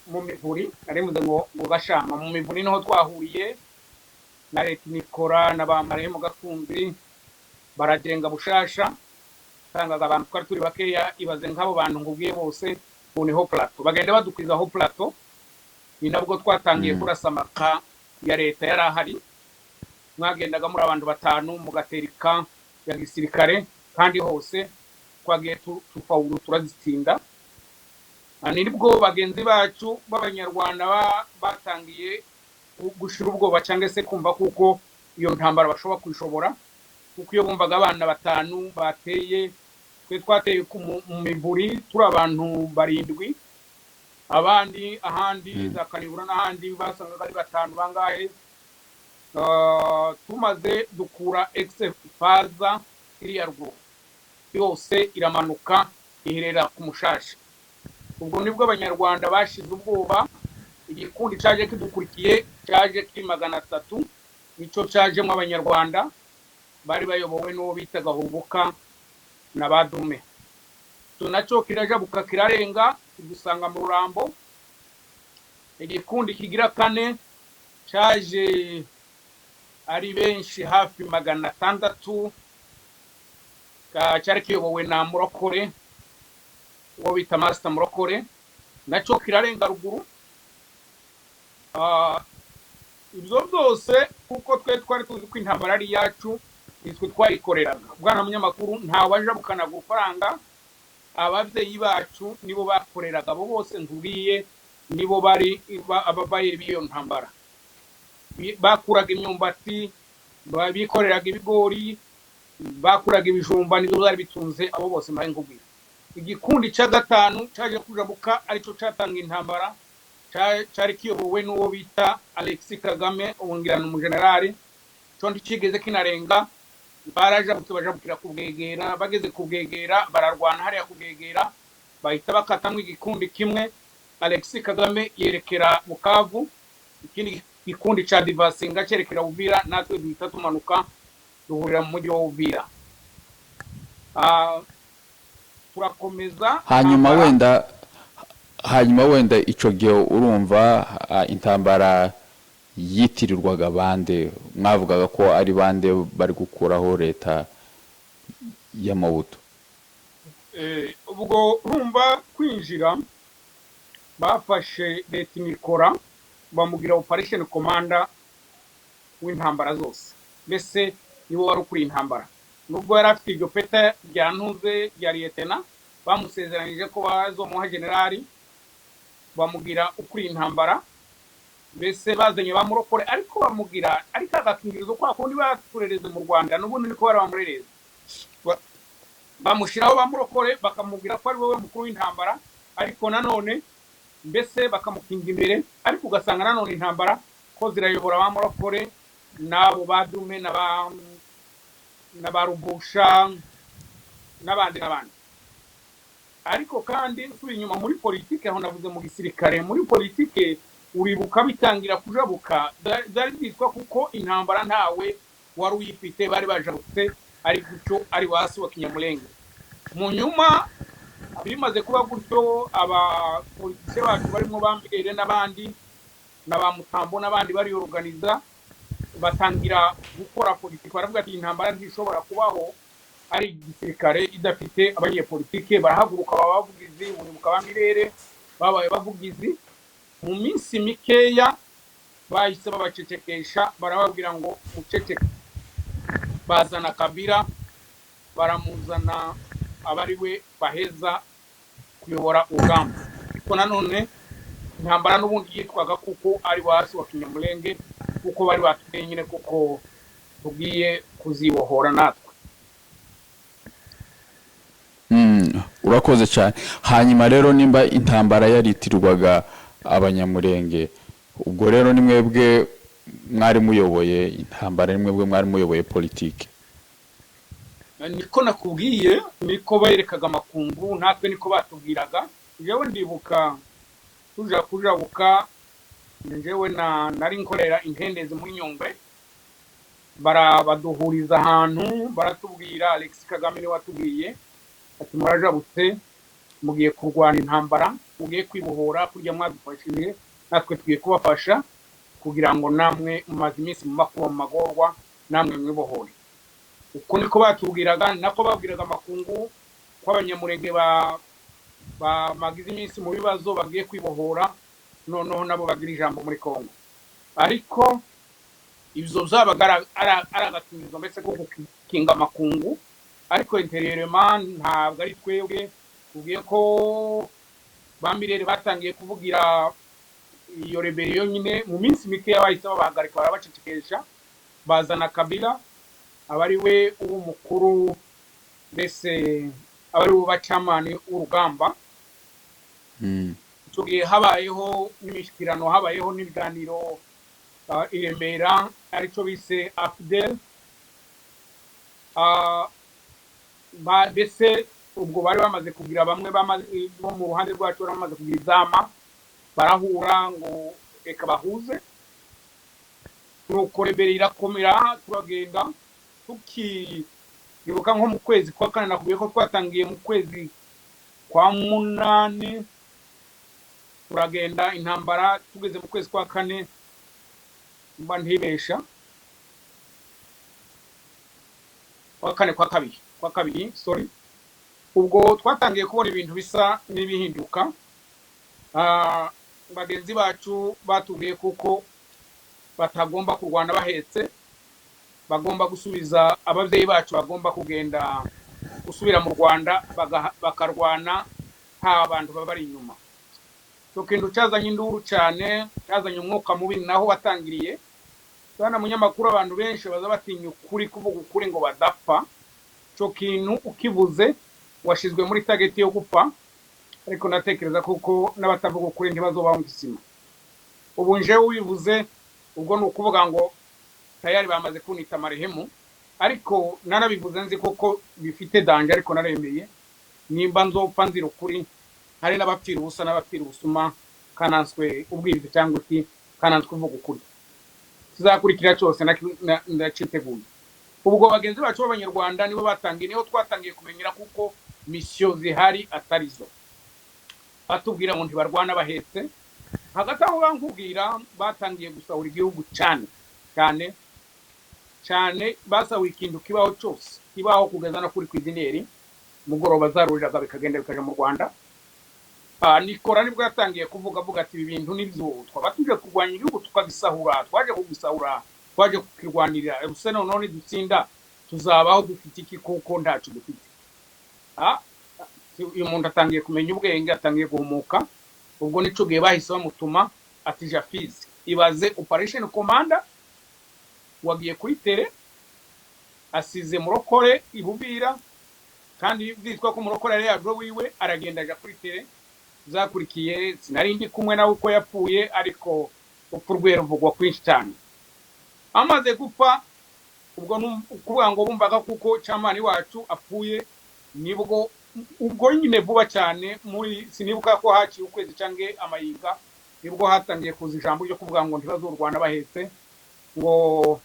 mu Mivuri. Nari mvuze ngo Gashama, mu Mivuri niho twahuriye na leta Nikora na ba Marehemu Gakunzi, baragenga bushasha. Usangaga abantu twari turi bakeya. Ibaze nk'abo bantu nkubwiye bose ubu niho plateau, bagenda badukwizaho plateau. Ni nabwo twatangiye kurasa amaka ya leta yari ahari. Mwagendaga muri abantu batanu mugatera ika ya gisirikare, kandi hose twagiye tufawuru turazitsinda. Nibwo bagenzi bacu b'Abanyarwanda batangiye gushira ubwoba cyangwa se kumva kuko iyo ntambara bashobora kuyishobora, kuko iyo bumvaga abana batanu bateye, twe twateye mu Mivuri turi abantu barindwi, abandi ahandi za Kanibura n'ahandi basangaga ari batanu bangahe. Tumaze dukura ex-FAZ iriya ruguru yose, iramanuka iherera ku Mushasha. Ubwo nibwo Abanyarwanda bashize ubwoba. Igikundi cyaje kidukurikiye cyaje kiri 300, nicyo cyajemo Abanyarwanda bari bayobowe n'uwo bitaga Hubuka na Badume. Icyo nacyo kirajabuka kirarenga, kidusanga mu Rurambo. Igikundi kigira kane cyaje ari benshi, hafi 600, cyari kiyobowe na Murokore, uwo bita Master Murokore, nacyo kirarenga ruguru. Ibyo byose kuko twe twari tuzi ko intambara ari iyacu, nitwe twayikoreraga. Bwana munyamakuru, ntawajabukanaga urufaranga, ababyeyi bacu nibo bakoreraga. Abo bose nkubwiye Nibo bari ababayeri b'iyo ntambara. Bakuraga imyumbati, bikoreraga ibigori, bakuraga ibijumba, nibyo byari bitunze abo bose mbaye nkubwira. Igikundi cya gatanu cyaje kujabuka, aricyo cyatanga intambara, cyari kiyobowe n'uwo bita Alexis Kagame, ubu ni umujenerali. Cyo ntikigeze kinarenga. Barajabutse, bajabukira ku Bwegera. Bageze ku Bwegera bararwana hariya ku Bwegera, bahita bakatamo igikundi kimwe. Alexis Kagame yerekera Bukavu, ikindi gikundi cya divasinga cyerekera Uvira, natwe duhita tumanuka duhurira mu mujyi wa Uvira. Turakomeza Hanyuma intambara. Wenda icyo gihe urumva intambara yitirirwaga bande? Mwavugaga ko ari bande bari gukuraho leta y'Amabuto? Ubwo urumva kwinjira, bafashe leta imikora, bamugira operation commander w'intambara zose, mbese niwe wari ukuriye intambara, nubwo yari afite iryo peta rya ntuze rya lieutenant. Bamusezeranyije ko bazomuha generali, bamugira ukuriye intambara. Mbese bazanye bamurokore, ariko bamugira ariko agakingirizo, kwa kundi baturereze mu Rwanda, n'ubundi niko bari bamurereze. Bamushyiraho bamurokore, bakamubwira ko ari wowe mukuru w'intambara, ariko nanone mbese bakamukinga imbere, ariko ugasanga nanone intambara ko zirayobora bamurokore n'abo badume na ba Rubusha n'abandi n'abandi. Ariko kandi nsubira inyuma muri politike, aho navuze mu gisirikare, muri politike uribuka bitangira kujabuka, byari byitwa kuko intambara ntawe wari uyifite, bari bajabutse ari gutyo, ari wasi wa Kinyamulenge. Mu nyuma bimaze kuba gutyo, abapolitisiye bacu barimo ba Mbere n'abandi na ba Mutambo n'abandi bariyoruganiza, batangira gukora politiki. Baravuga ati intambara ntishobora kubaho ari igisirikare idafite abanyepolitike. Barahaguruka baba abavugizi. Uribuka ba Mirere babaye abavugizi. Mu minsi mikeya bahise babacecekesha, barababwira ngo muceceke. Bazana Kabila, baramuzana aba ari we baheza kuyobora urugamba. Ariko nanone intambara n'ubundi yitwaga kuko ari wasi wa Kinyamulenge, kuko bari batubwiye nyine kuko tugiye kuzibohora natwe. Urakoze cyane. Hanyuma rero nimba intambara yaritirirwaga Abanyamurenge, ubwo rero ni mwebwe mwari muyoboye intambara, ni mwebwe mwari muyoboye politiki? Niko nakubwiye, niko berekaga amakungu, natwe niko batubwiraga. Njyewe ndibuka tuja kujabuka, njyewe na nari nkorera intendezi muri Nyungwe. Baduhuriza ahantu, baratubwira, Alex Kagame niwe watubwiye ati murajabutse, mugiye kurwana intambara, mugiye kwibohora, kurya mwadufashije natwe tugiye kubafasha kugira ngo namwe mumaze iminsi mu makuba, mu magorwa, namwe mwibohore. Uko niko batubwiraga, nako babwiraga amakungu ko Abanyamurenge bamagize iminsi mu bibazo bagiye kwibohora, noneho nabo bagira ijambo muri Congo. Ariko ibyo byabaga ari agakingirizo mbese ko gukinga amakungu, ariko intérieurement ntabwo ari twebwe. Tubwiye ko ba Mirere batangiye kuvugira iyo rébellion nyine, mu minsi mikeya bahise babahagarika, barabacecekesha, bazana Kabila aba ari we uba umukuru, mbese aba ari we bacamani w'urugamba. Icyo gihe habayeho n'imishyikirano, habayeho n'ibiganiro i Remera, aricyo bise AFDL. Mbese ubwo bari bamaze kugira bamwe bo mu ruhande rwacu bari bamaze kugira izama, barahura ngo reka bahuze. Nuko rébellion irakomera, turagenda. Tukibuka nko mu kwezi kwa kane, nakubwiye ko twatangiye mu kwezi kwa munani, turagenda intambara tugeze mu kwezi kwa kane, mba ntibesha, kwa kane, kwa kabiri, sorry. Ubwo twatangiye kubona ibintu bisa n'ibihinduka. Bagenzi bacu batubwiye kuko batagomba kurwana bahetse, bagomba gusubiza ababyeyi bacu, bagomba kugenda gusubira mu Rwanda bakarwana nta bantu baba bari inyuma. Icyo kintu cyazanye induru cyane, cyazanye umwuka mubi, naho watangiriye. Bwana munyamakuru, abantu benshi baza batinya ukuri, kuvuga ukuri ngo badapfa. Icyo kintu ukivuze washyizwe muri target yo gupfa, ariko ndatekereza kuko n'abatavuga ukuri ntibazobaho isima. Ubu njewe ubivuze, ubwo ni ukuvuga ngo tayari bamaze kunita marehemu, ariko narabivuze nzi koko bifite danger, ariko naremeye nimba nzopfa nzira ukuri. Hari n'abapfira ubusa n'abapfira ubusuma, kananswe ubwiriza cyangwa iki, kananswe uvuga ukuri. Tuzakurikira cyose ndaciteguye. Ubwo bagenzi bacu b'Abanyarwanda nibo batangiye, niho twatangiye kumenyera kuko mission zihari atari zo batubwira ngo ntibarwana bahetse. Hagati aho bankubwira, batangiye gusahura igihugu cyane cyane cyane. Basahuye ikintu kibaho cyose kibaho, kugeza no kuri cuisinière mugoroba zaruriraga bikagenda bikaja mu Rwanda. Nikora nibwo yatangiye kuvuga, avuga ati: "Ibi bintu nibyo, twaba tuje kurwanya igihugu tukagisahura, twaje kugisahura, twaje kukirwanirira ruse, noneho nidutsinda tuzabaho dufite iki, kuko ntaco dufite?" Uyu muntu atangiye kumenya ubwenge, atangiye guhumuka. Ubwo nico gihe bahise bamutuma ati: "Ja Fizi." Ibaze, operation commander wagiye kuri terrain asize Murokore ibubira, kandi byitwa ko Murokore yari yaje wiwe, aragenda aja kuri terrain. Zakurikiye sinari ndi kumwe nawe uko yapfuye, ariko urupfu rwe ruvugwa kwinshi cyane. Amaze gupfa, ubwo ni ukuvuga ngo bumvaga kuko camani wacu apfuye, nibwo ubwo nyine vuba cyane, muri sinibuka ko haciye ukwezi cyangwa amayiga, nibwo hatangiye kuza ijambo ryo kuvuga ngo ntibazurwana bahetse, ngo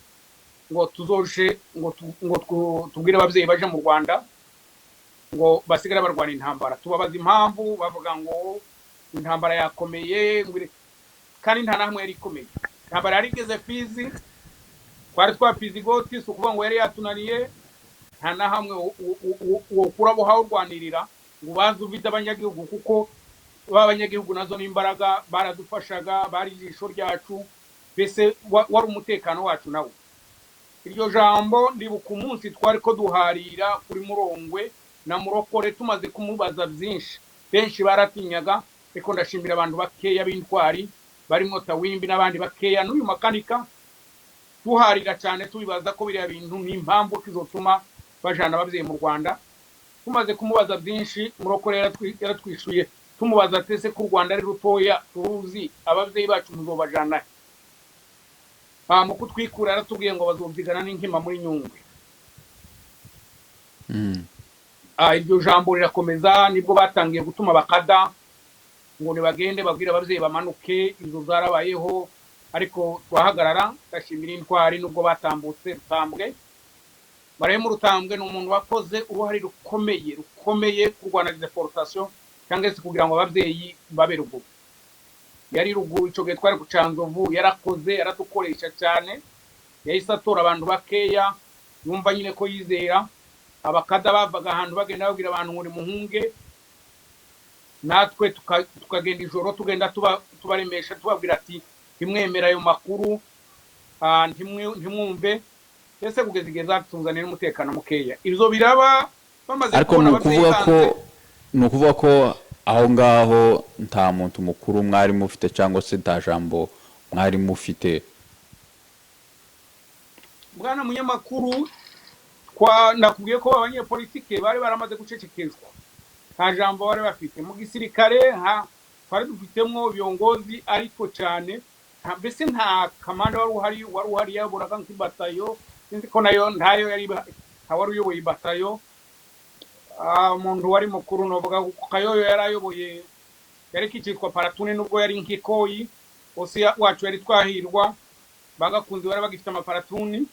tuzoje ngo tubwire ababyeyi baje mu Rwanda ngo basigare barwana intambara. Tubabaza impamvu, bavuga ngo intambara yakomeye, ngo kandi nta nahamwe yari ikomeye. Intambara yari igeze Fizi, twari twapize igoti, si ukuvuga ngo yari yatunaniye. Nta na hamwe wokura abo urwanirira ngo ubanze uvide abanyagihugu, kuko ba banyagihugu nazo n'imbaraga baradufashaga, bari ijisho ryacu, mbese wari umutekano wacu nawo. Iryo jambo ndibuka umunsi twari ko duharira kuri Murongwe na Murokore, tumaze kumubaza byinshi. Benshi baratinyaga, ariko ndashimira abantu bakeya b'intwari barimo Tawimbi n'abandi bakeya n'uyu makanika, tuharira cyane tubibaza ko biriya bintu ni impamvu kizotuma bajana ababyeyi mu Rwanda. Tumaze kumubaza byinshi, Murokore yaratwishuye. Tumubaza ati: "Ese ko u Rwanda ari rutoya turuzi, ababyeyi bacu muzobajana he?" Mu kutwikura yaratubwiye ngo bazobyigana n'inkima muri Nyungwe. Iryo jambo rirakomeza, nibwo batangiye gutuma bakada ngo nibagende babwire ababyeyi bamanuke. Izo zarabayeho, ariko twahagarara. Ndashimira intwari nubwo batambutse. Rutambwe, barahemu Rutambwe ni umuntu wakoze uruhare rukomeye rukomeye kurwana déportation cyangwa se kugira ngo ababyeyi babe ruguru. Yari ruguru icyo gihe, twari ku Canzovu. Yarakoze, yaradukoresha cyane. Yahise atora abantu bakeya yumva nyine ko yizera. Abakada bavaga ahantu bagenda babwira abantu ngo nimuhunge, natwe tukagenda ijoro, tugenda tubaremesha, tubabwira ati: "Ntimwemere ayo makuru, ntimwumve." Mbese kugeza igihe zatuzanira umutekano mukeya. Ibyo biraba bamaze Ariko kubona ni ababyeyi ukuvuga ko banze. Ni ukuvuga ko aho ngaho nta muntu mukuru mwari mufite, cyangwa se nta jambo mwari mufite? Bwana munyamakuru, nakubwiye ko abanyepolitike bari baramaze gucecekeshwa, nta jambo bari bafite. Mu gisirikare nta twari dufitemo viongozi, ariko cyane mbese nta kamanda wari uhari. Wari uhari yayoboraga nk'ibatayo, sinzi ko nayo ntayo yari, nta wari uyoboye ibatayo. Umuntu wari mukuru novuga ko Kayoyo yari ayoboye, yari kicitwa platoon, nubwo yari nk'ikoyi ose wacu yari Twahirwa, bagakunze bari bagifite amaplatoon.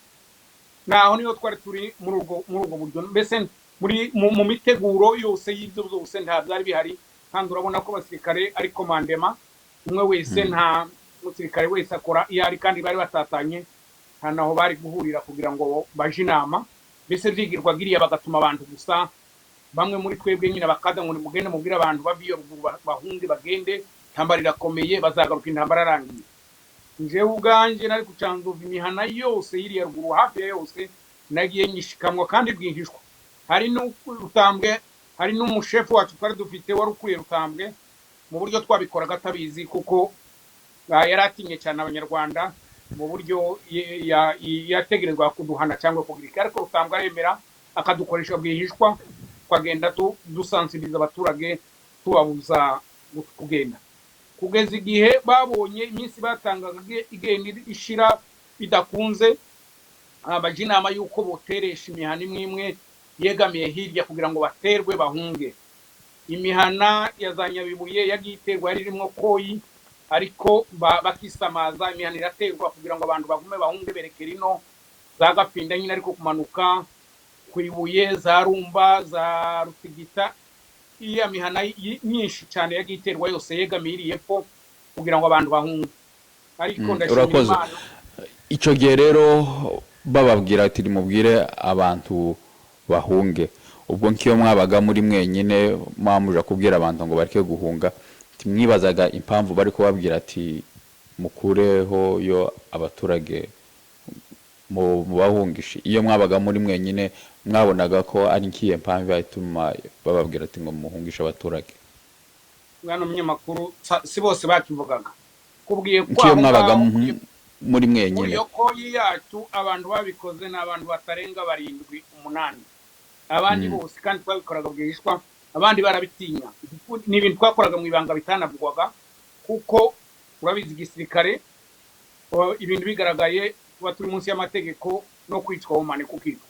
Naho niyo twari turi muri ubwo buryo, mbese muri mu miteguro yose y'ibyo byose nta byari bihari. Kandi urabona ko abasirikare ari commandement, umwe wese, nta musirikare wese akora iyo ari, kandi bari batatanye, nta naho bari guhurira kugira ngo baje inama. Mbese byigirwaga iriya, bagatuma abantu gusa, bamwe muri twebwe nyine bakaza ngo nimugende mubwire abantu bave iyo ruguru bahunge bagende, intambara irakomeye, bazagaruka intambara arangiye. Njyewe ubwanjye nari ku Canzovu, imihana yose y'iriya ruguru hafi ya yose nagiye nyishikamwa kandi bwihishwa. Hari n'Rutambwe, hari n'umushefu wacu twari dufite wari ukuriye Rutambwe. Mu buryo twabikoraga atabizi, kuko yari atinye cyane Abanyarwanda, mu buryo yategerezwa kuduhana cyangwa kugira iki. Ariko Rutambwe aremera, akadukoresha bwihishwa, tukagenda dusansibiriza abaturage, tubabuza kugenda, kugeza igihe babonye iminsi batangaga igenda ishira bidakunze, baja inama y'uko boteresha imihana imwe imwe yegamiye hirya kugira ngo baterwe bahunge. Imihana ya za Nyabibuye yagiye iterwa, yari irimo Koyi, ariko bakisamaza, imihana iraterwa kugira ngo abantu bagume bahunge berekera ino za Gapinda nyine, ariko kumanuka ku Ibuye, za Rumba, za Rutigita, iriya mihana myinshi cyane yagiye iterwa yose yegamiye iri epfo kugira ngo abantu bahunge. Ariko ndashimira Urakoze. Imana. Icyo gihe rero bababwira ati nimubwire abantu bahunge, ubwo nk'iyo mwabaga muri mwenyine mwamuja kubwira abantu ngo bareke guhunga, mwibazaga impamvu bari kubabwira ati mukureho yo abaturage, mubahungishe? Iyo mwabaga muri mwenyine, mwabonaga ko ari nk'iyo mpamvu ituma bababwira ati ngo muhungishe abaturage? Mwana umunyamakuru, si bose bakivugaga. Kubwiye ko Nk'iyo aho mwabaga ngaho muri muri mwenyine. iyo Koyi yacu, abantu babikoze ni abantu batarenga barindwi, umunani. Abandi bose, kandi twabikoraga bwihishwa, abandi barabitinya. Ni ibintu twakoraga mu ibanga bitanavugwaga, kuko urabizi igisirikare, ibintu bigaragaye tuba turi munsi y'amategeko no kwicwa womane kukicwa.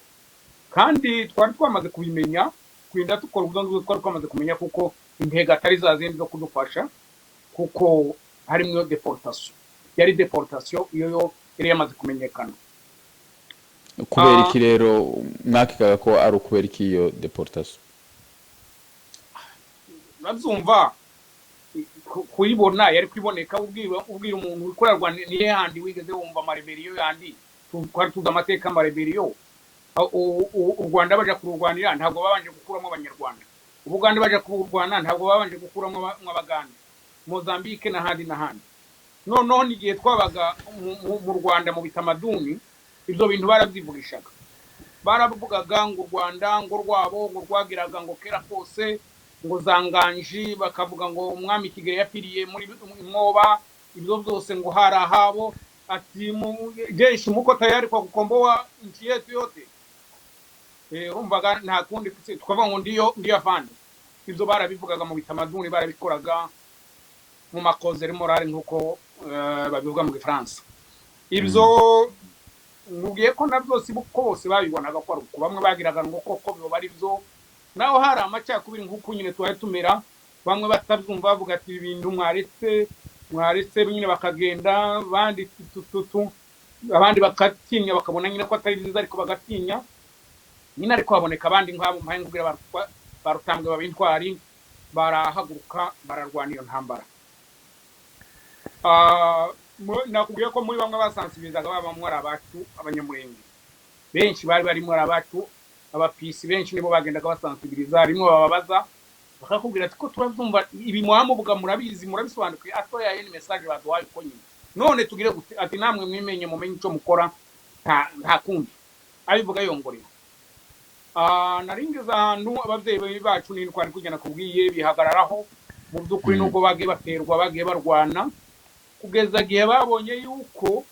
Kandi twari twamaze kubimenya, kurinda dukora ubwo ngubwo twari twamaze kumenya kuko intego atari za zindi zo kudufasha, kuko harimo iyo déportation, yari déportation, iyo yo yari yamaze kumenyekana. Kubera iki rero mwakekaga ko ari ukubera iki iyo déportation? Urabyumva, kuyibona yari kwiboneka. Ubwira umuntu ukorerwa nihe handi wigeze wumva ama rébellion yandi? Twari tuzi amateka y'ama rébellion. U Rwanda baja kururwanira ntabwo babanje gukuramo Abanyarwanda. Ubugande baja kururwana ntabwo babanje gukuramo Abagande, Mozambique n'ahandi n'ahandi. Noneho n'igihe twabaga mu Rwanda mu bitamaduni, ibyo bintu barabyivugishaga, baravugaga ngo u Rwanda ngo rwabo ngo rwagiraga ngo kera kose ngo za Nganji, bakavuga ngo umwami Kigeli yapfiriye muri Mwoba, ibyo byose ngo hari ahabo. Ati jeshi muko tayari kwa kukomboa nchi yetu yote? Urumvaga nta kundi tukavuga ngo ndiyo, ndiyo afande. Ibyo barabivugaga mu bitamaduni, barabikoraga mu ma causeries morales, nk'uko babivuga mu Gifaransa. Ibyo nkubwiye ko nabyo si ko bose babibonaga ko ari uko. Bamwe bagiraga ngo koko biba ari byo, naho hari amacakubiri nk'uko nyine twari tumera, bamwe batabyumva, bavuga ati ibi bintu mwaretse, mwaretse nyine bakagenda, abandi tututu, abandi bagatinya, bakabona nyine ko atari byiza ariko bagatinya nyine. Ariko haboneka abandi nk'abo mpaye nkubwira, barutambwe baba intwari, barahaguruka, bararwana iyo ntambara. Nakubwiye ko muri bamwe basansibirizaga babamwo ari abacu, Abanyamurenge benshi bari barimo ari abacu, abapisi benshi nibo bagendaga basansibiriza. Rimwe bababaza bakakubwira ati ko turabyumva ibi mwamuvuga, murabizi, murabisobanukiwe, atoya ni message baduhaye uko nyine, none tugire gute? Ati namwe mwimenye, mumenye icyo mukora, nta kundi. Abivuga yongorera. Naringeze ahantu ababyeyi bacu n'intwari kugenda kubwiye bihagararaho mu by'ukuri, nubwo bagiye baterwa, bagiye barwana, kugeza igihe babonye yuko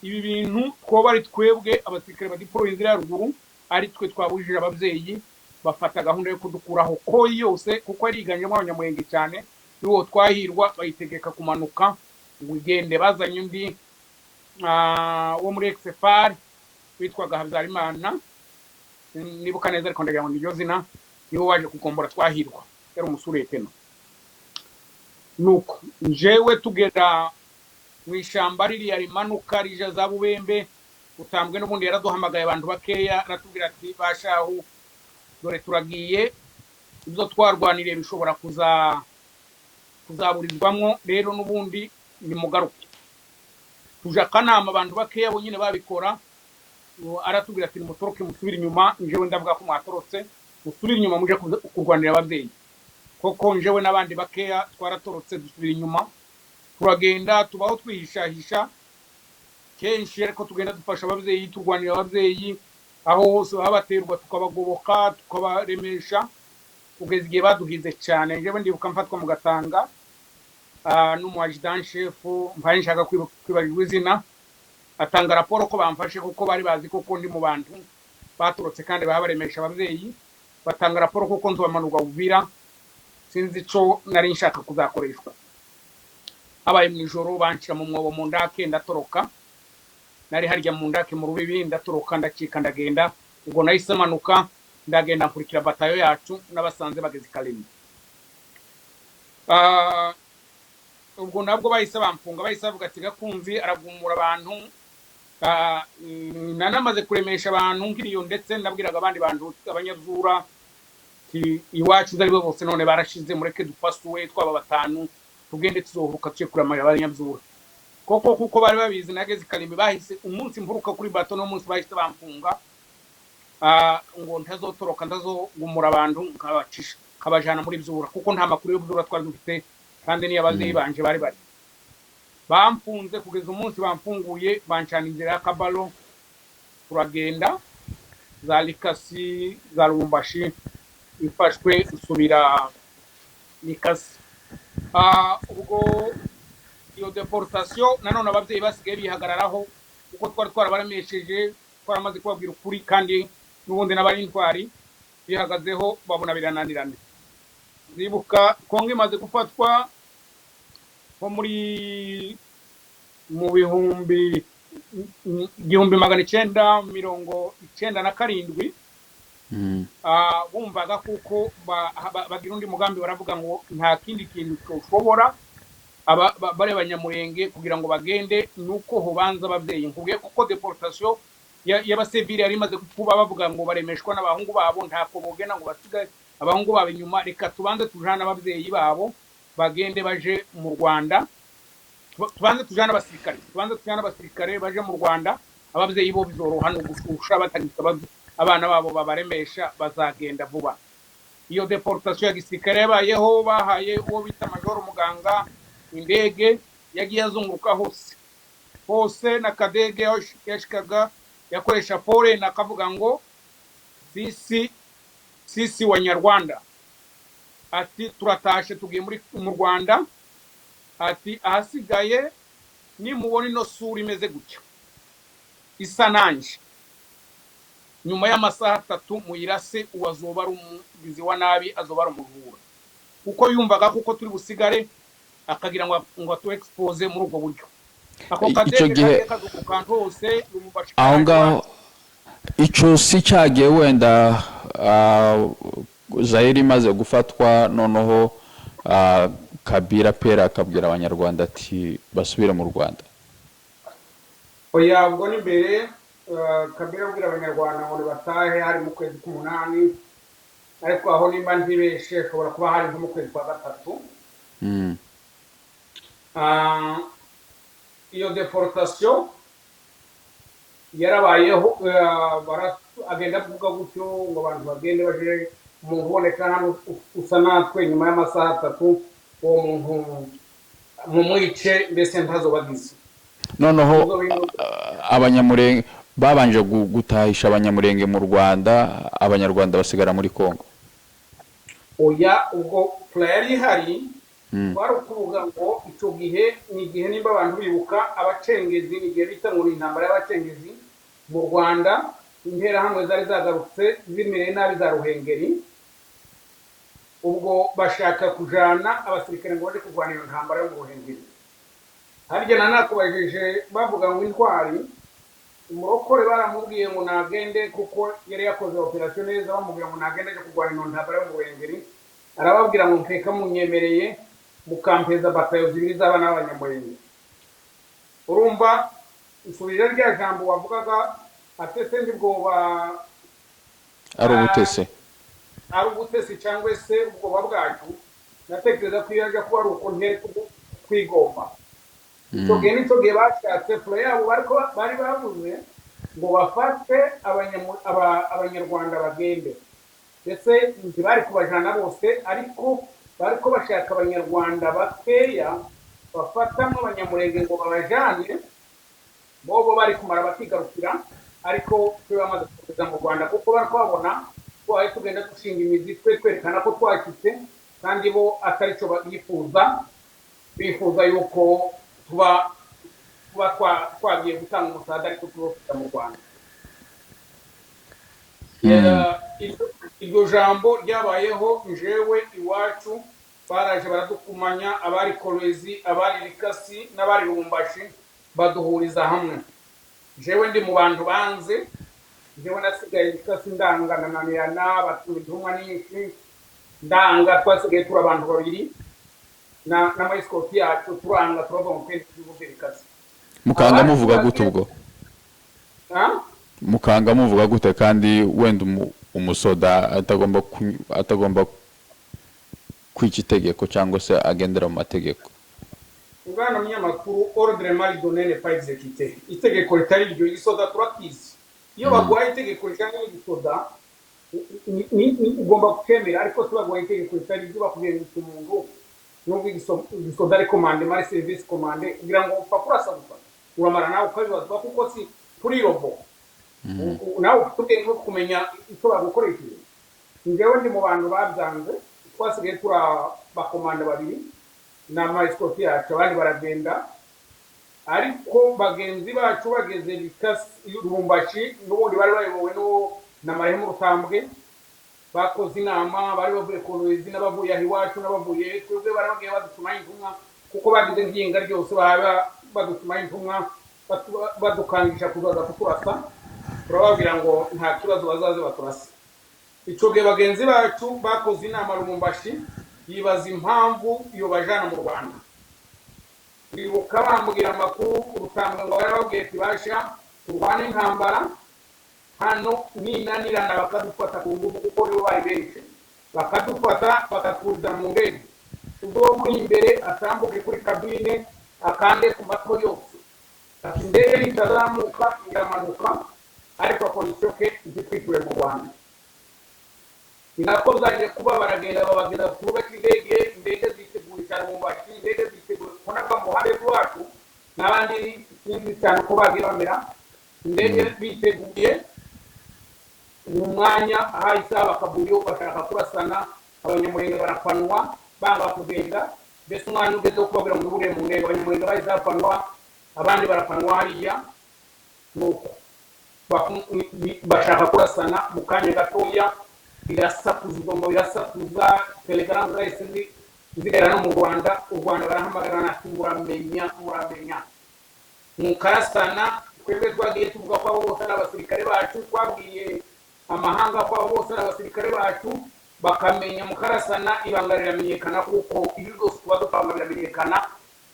ibi bintu twoba ari twebwe abasirikare badiporoye inzira ya ruguru, ari twe twabujije ababyeyi, bafata gahunda yo kudukuraho ko yose, kuko yariganjemo Abanyamurenge cyane y'uwo Twahirwa, bayitegeka kumanuka ngo igende. Bazanye undi wo muri ex-FAR witwaga Habyarimana, nibuka neza, ariko ndagira ngo niryo zina, niwe waje kugombora Twahirwa, yari umusuretena. Nuko njewe tugera mu ishyamba ririya rimanuka rija za Bubembe, Utambwe n'ubundi yaraduhamagaye abantu bakeya, aratubwira ati bashahu, dore turagiye, ibyo twarwaniriye bishobora kuzaburizwamwo, rero n'ubundi nimugaruke. Tuja akanama, abantu bakeya bo nyine babikora. Uwo aratubwira ati nimutoroke, musubire inyuma. Njewe ndavuga ko mwatorotse, musubire inyuma muje kurwanira ababyeyi. Koko njewe n'abandi bakeya twaratorotse, dusubira inyuma, turagenda, tubaho twihishahisha kenshi, ariko tugenda dufasha ababyeyi, turwanira ababyeyi aho hose baba baterwa, tukabagoboka, tukabaremesha, kugeza igihe baduhize cyane. Njyewe ndibuka mfatwa mu Gatanga. N'umu adjudant chef mpaye nshaka kwibagirwa izina, atanga raporo ko bamfashe, kuko bari bazi koko ndi mu bantu baturutse kandi baba baremesha ababyeyi. Batanga raporo kuko nzobamanurwa Uvira. Sinzi ico nari nshaka kuzakoreshwa. Habaye mu ijoro, banshira mu mwobo mu ndake, ndatoroka. Nari harya mu ndake mu rubibi, ndatoroka, ndacika, ndagenda. Ubwo nahise manuka, ndagenda, nkurikira batayo yacu n'abasanze bageze i Kalemi. Ubwo nabwo bahise bamfunga, bahise bavuga ati: "Gakunzi aragumura abantu." Nanamaze kuremesha abantu nkiriyo, ndetse nabwiraga abandi bantu abanyazura ati: "Iwacu ari bo bose none barashize, mureke dupasuwe twaba batanu, tugende, tuzohuruka tujye kuramira abanyabyura." Koko kuko bari babizi nageze i Kalemi, bahise umunsi mpuruka kuri bato no munsi bahise bamfunga, ngo ntazotoroka, ntazogumura abantu, nkabacisha, nkabajana muri byura, kuko nta makuru yo byura twari dufite, kandi niyo ababyeyi banje bari bari bamfunze. Kugeza umunsi bamfunguye, bancana inzira y'akabalo, turagenda za Likasi, za Lubumbashi, ifashwe nsubira Likasi. Ubwo iyo deportation nanone ababyeyi basigaye bihagararaho, kuko twari twarabaremesheje, twaramaze kubabwira ukuri, kandi n'ubundi n'abari intwari bihagazeho, babona birananirana. Ndibuka Kongo imaze gufatwa nko muri mu 1997. Bumvaga kuko bagira undi mugambi, baravuga ngo nta kindi kintu ushobora bari abanyamurenge kugira ngo bagende nuko hobanza ababyeyi. Nkubwiye kuko deportation y'abasivili yari imaze kuba, bavuga ngo baremeshwa n'abahungu babo, ntako bogenda ngo basigaye abahungu babo inyuma, reka tubanze tujane ababyeyi babo bagende baje mu Rwanda. Tubanze tujane abasirikare, tubanze tujane abasirikare baje mu Rwanda, ababyeyi bo bizoroha no gushusha batagifite abana babo babaremesha, bazagenda vuba. Iyo deportation ya gisirikare yabayeho, bahaye uwo bita majoro Muganga indege, yagiye azunguruka hose hose na kadege. Aho yashikaga yakoresha pole akavuga ngo: "Sisi, sisi Wanyarwanda," ati: "Turatashe, tugiye muri mu Rwanda," ati: "Ahasigaye nimubona ino sura imeze gutya isa nanje, nyuma y'amasaha 3 muyirase, uwo azoba ari umugizi wa nabi, azoba ari umujura." Kuko yumvaga kuko turi busigare, akagira ngo atu expose muri ubwo buryo. Ako Icyo kadege gihe kagiye kazuguruka ahantu hose, Lubumbashi aho karajwa. Ngaho icyo si cyagiye wenda, Zayire imaze gufatwa noneho, Kabila père akabwira Abanyarwanda ati basubire mu Rwanda? Oya, ubwo ni mbere. Kabila abwira Abanyarwanda ngo nibatahe hari mu kwezi k'umunani, ariko aho nimba ntibeshe ashobora kuba hari nko mu kwezi kwa gatatu. Iyo deportation yarabayeho, agenda avuga gutyo ngo abantu bagende baje, umuntu uboneka hano usa natwe nyuma y'amasaha 3, uwo muntu mumwice, mbese ntazobagize. Noneho Ubwo bintu Abanyamurenge babanje gutahisha Abanyamurenge mu Rwanda, Abanyarwanda basigara muri Kongo? Oya, ubwo plan yari ihari kwari ukuvuga ngo icyo gihe ni igihe, nimba abantu bibuka abacengezi, ni igihe bita ngo ni intambara y'abacengezi mu Rwanda. Interahamwe zari zagarutse zimereye nabi za Ruhengeri. Ubwo bashaka kujana abasirikare ngo baje kurwana iyo ntambara yo mu Ruhengeri. Harya nanakubajije bavuga ngo intwari umurokore, baramubwiye ngo nagende kuko yari yakoze operasiyo neza. Bamubwira ngo nagende aje kurwana iyo ntambara yo mu Ruhengeri, arababwira ngo: "Nkeka munyemereye mukampeza batayo zibiri z'abana b'Abanyamurenge." Urumva nsubije rya jambo wavugaga atese ndibwoba. Ari ubutese. Ari ubutesi cyangwa se ubwoba bwacu. Natekereza ko iyo aja kuba ari uko ntiyari kwigomba. Icyo gihe nicyo gihe bashatse plan yabo, bari bavuze ngo bafate Abanyarwanda bagende, ndetse ntibari kubajana bose, ariko bari ko bashaka Abanyarwanda bakeya bafatamo Abanyamurenge ngo babajane, bobo bari kumara bakigarukira. Ariko twe bamaze kugeza mu Rwanda, kuko bari kubabona twaye tugenda dushinga imizi, twe twerekana ko twacitse kandi bo atari cyo bifuza. Bifuza yuko tuba twagiye gutanga umusaada, ariko tubafita mu Rwanda. Iryo jambo ryabayeho. Njewe iwacu baraje baradukumanya, abari Kolwezi, abari Likasi n'abari Lubumbashi, baduhuriza hamwe. Jewe ndi mu bantu banze. Jewe nasigaye Likasi, ndanga, ndananirana, batuma intumwa nyinshi, ndanga. Twasigaye turi abantu babiri na escort yacu, turanga, turava mu kwezi tuvuge Likasi. Mukanga Abandi muvuga gute ubwo? Ha? Mukanga muvuga gute kandi wenda umusoda atagomba kwica itegeko cyangwa se agendera mu mategeko? Bwana munyamakuru, ordre mal donné n'est pas exécuté. Itegeko ritari ryo, igisoda turakizi. Iyo baguhaye itegeko rijyanye n'igisoda, ugomba kukemera, ariko si baguhaye itegeko ritari ryo, bakubwiye ngo ica umuntu, nubwo igisoda ari commandement, ari service commandé, kugira ngo upfa kurasa gusa, uramara nawe ukabibazwa, kuko si turi robot. Nawe ufite ubwenge bwo kumenya icyo bagukoresheje. Njyewe ndi mu bantu babyanze. Twasigaye turi abakomanda babiri n'ama escort yacu, abandi baragenda. Ariko bagenzi bacu bageze Lubumbashi, n'ubundi bari bayobowe na Marehemu Rutambwe, bakoze inama. Bari bavuye Kolwezi n'abavuye aho iwacu n'abavuye twebwe, bari bagiye badutumaho intumwa, kuko bagize nk'iyinga ryose baba badutumaho intumwa, badukangisha kuzaza kuturasa. Turababwira ngo nta kibazo, bazaze baturase. Icyo gihe bagenzi bacu bakoze inama Lubumbashi, yibaza impamvu iyo bajana mu Rwanda. Bibuka bambwira amakuru, Rutambwe ngo barababwiye ati: "Basha turwane intambara hano, ninanirana bakadufata ku ngufu, kuko nibo bari benshi, bakadufata bakatwuza mu ndege, ubwo muri imbere atambuke kuri cabine, akande ku mato yose." Ati: "Indege nitazamuka iramanuka, ariko condition que ntitwikure mu Rwanda." Ni nako byaje kuba. Baragenda babageza ku kibuga cy'indege, indege ziteguye cyane mu bashi, indege ziteguye kubona ko mu ruhande rwacu n'abandi sinzi cyane uko bagiye bamera. Indege biteguye mu mwanya ahahise haba akavuyo, bashaka kurasana, Abanyamurenge barafanwa, banga kugenda. Mbese umwanya ugeze wo kubabwira ngo ntubure mu ndege, Abanyamurenge bahise bafanwa, abandi barafanwa hariya. Nuko bashaka kurasana mu kanya gatoya, birasakuza ngo birasakuza. Telegaramu zahise zigera no mu Rwanda. U Rwanda barahamagarana ati: "Muramenya, muramenya mukarasana." Twebwe twagiye tuvuga ko abo bose ari abasirikare bacu, twabwiye amahanga ko abo bose ari abasirikare bacu, bakamenya mukarasana, ibanga riramenyekana, kuko ibi rwose tuba dupanga biramenyekana.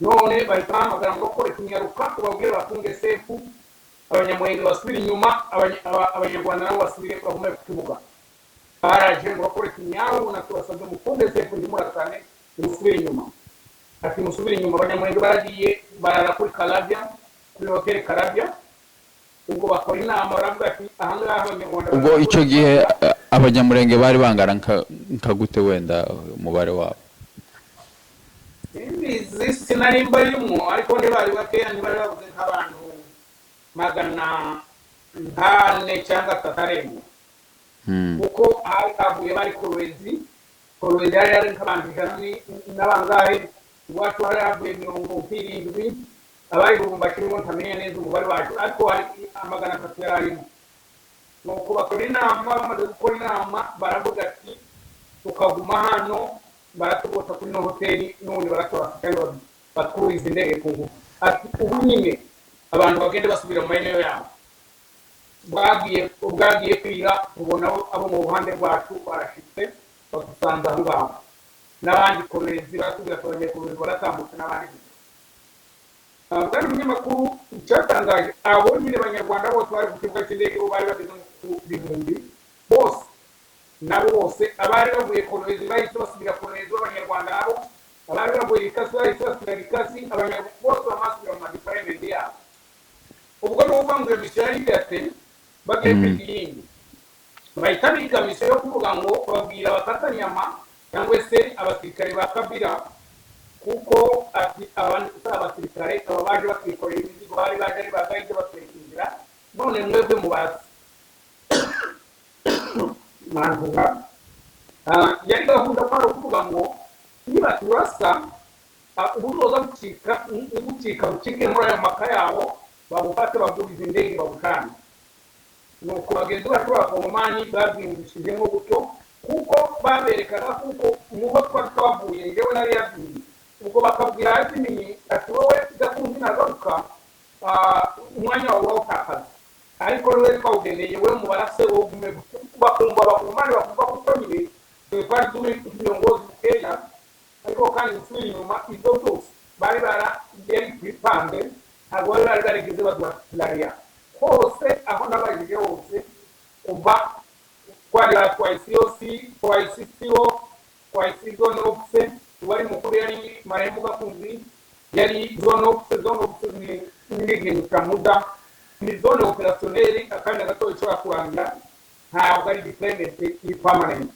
None bahita bahamagara ngo kore tunyaruka ubabwire bafunge safe, Abanyamurenge basubire inyuma, Abanyarwanda nabo basubire bagume ku kibuga. Baraje ngo bakore kinyabu na tubasabye mufunge safe, ntimurasane, nimusubire inyuma. Ati: "Musubire inyuma." Abanyamurenge baragiye barara kuri Karabya, kuri hoteli Karabya. Ubwo bakora inama, baravuga ati: "Ahangaha Abanyarwanda Ubwo icyo gihe Abanyamurenge bari bangana nka gute wenda umubare wabo? Simbizi, sinari mbarimo, ariko ntibari bakeya, ntibari babuze nk'abantu 400 cyangwa 300 arenga, kuko hari havuye bari Kolwezi. Kolwezi hari nk'abantu 100 n'abangahe, iwacu hari havuye 70, abari Lubumbashi nibo ntamenya neza umubare wacu, ariko hari 300 yari arimo. Nuko bakora inama. Bamaze gukora inama baravuga ati: "Tukaguma hano baratugota kuri no hoteli, n'ubundi baraturasa cyangwa batwuriza indege ku ngufu." Ati: "Ubu nyine abantu bagende basubira mu maeneo yabo." Bwagiye kwira, tubona abo mu ruhande rwacu barashitse, badusanze aho ngaho n'abandi Kolwezi. Baratubwira ati: "Abanyekolwezi baratambutse," n'abandi. Bwana umunyamakuru, icyatangaje, abo nyine Banyarwanda bose bari ku kibuga cy'indege, bo bari bageze ku bihumbi bose, nabo bose abari bavuye Kolwezi bahise basubira Kolwezi b'Abanyarwanda, nabo abari bavuye Likasi bahise basubira Likasi. Abanyarwanda bose bamasubira mu ma deployment yabo. Ubwo ni ukuvuga ngo iyo mission yari igatse, bagiye kwiga iyindi, bahita biga mission yo kuvuga ngo babwira abafatanyama cyangwa se abasirikare ba Kabila, kuko ati abantu si abasirikare, aba baje batwikorera imizigo, bari baje ari ba guide batwereka inzira. None mwebwe mubazi mwantuka. Yari gahunda ko ari ukuvuga ngo nibaturasa Ubuzoza bucika, bucika, bucike muri ayo maka yabo, babufate, babwurize indege, babucane. Nuko bagenzi bacu b'Abakongomani babyiyumvishijemo gutyo, kuko baberekaga kuko muho twari twavuye, njyewe nari yagiye ubwo, bakabwira Admin ati: "Wowe Gakunzi nagaruka, umwanya wawe urawutakaza, ariko rero twawugeneye we mubarase, wowe ugume gutyo." Bakumva Abakongomani bakumva kuko nyine twe twari turi ubuyobozi bukeya. Ariko kandi gusubira inyuma, ibyo byose bari bara yari kwipanze, ntabwo bari barigeze baduha kirariya hose aho nabajije hose. Kuva twari batwaye COC, twaye CCO, twaye zone office, uwari mukuru yari Marembo Gakunzi, yari zone office. Zone office ni n'ikintu cya muda, ni zone opérationnelle, akanya gato ishobora kurangira, ntabwo ari deployment iri permanent.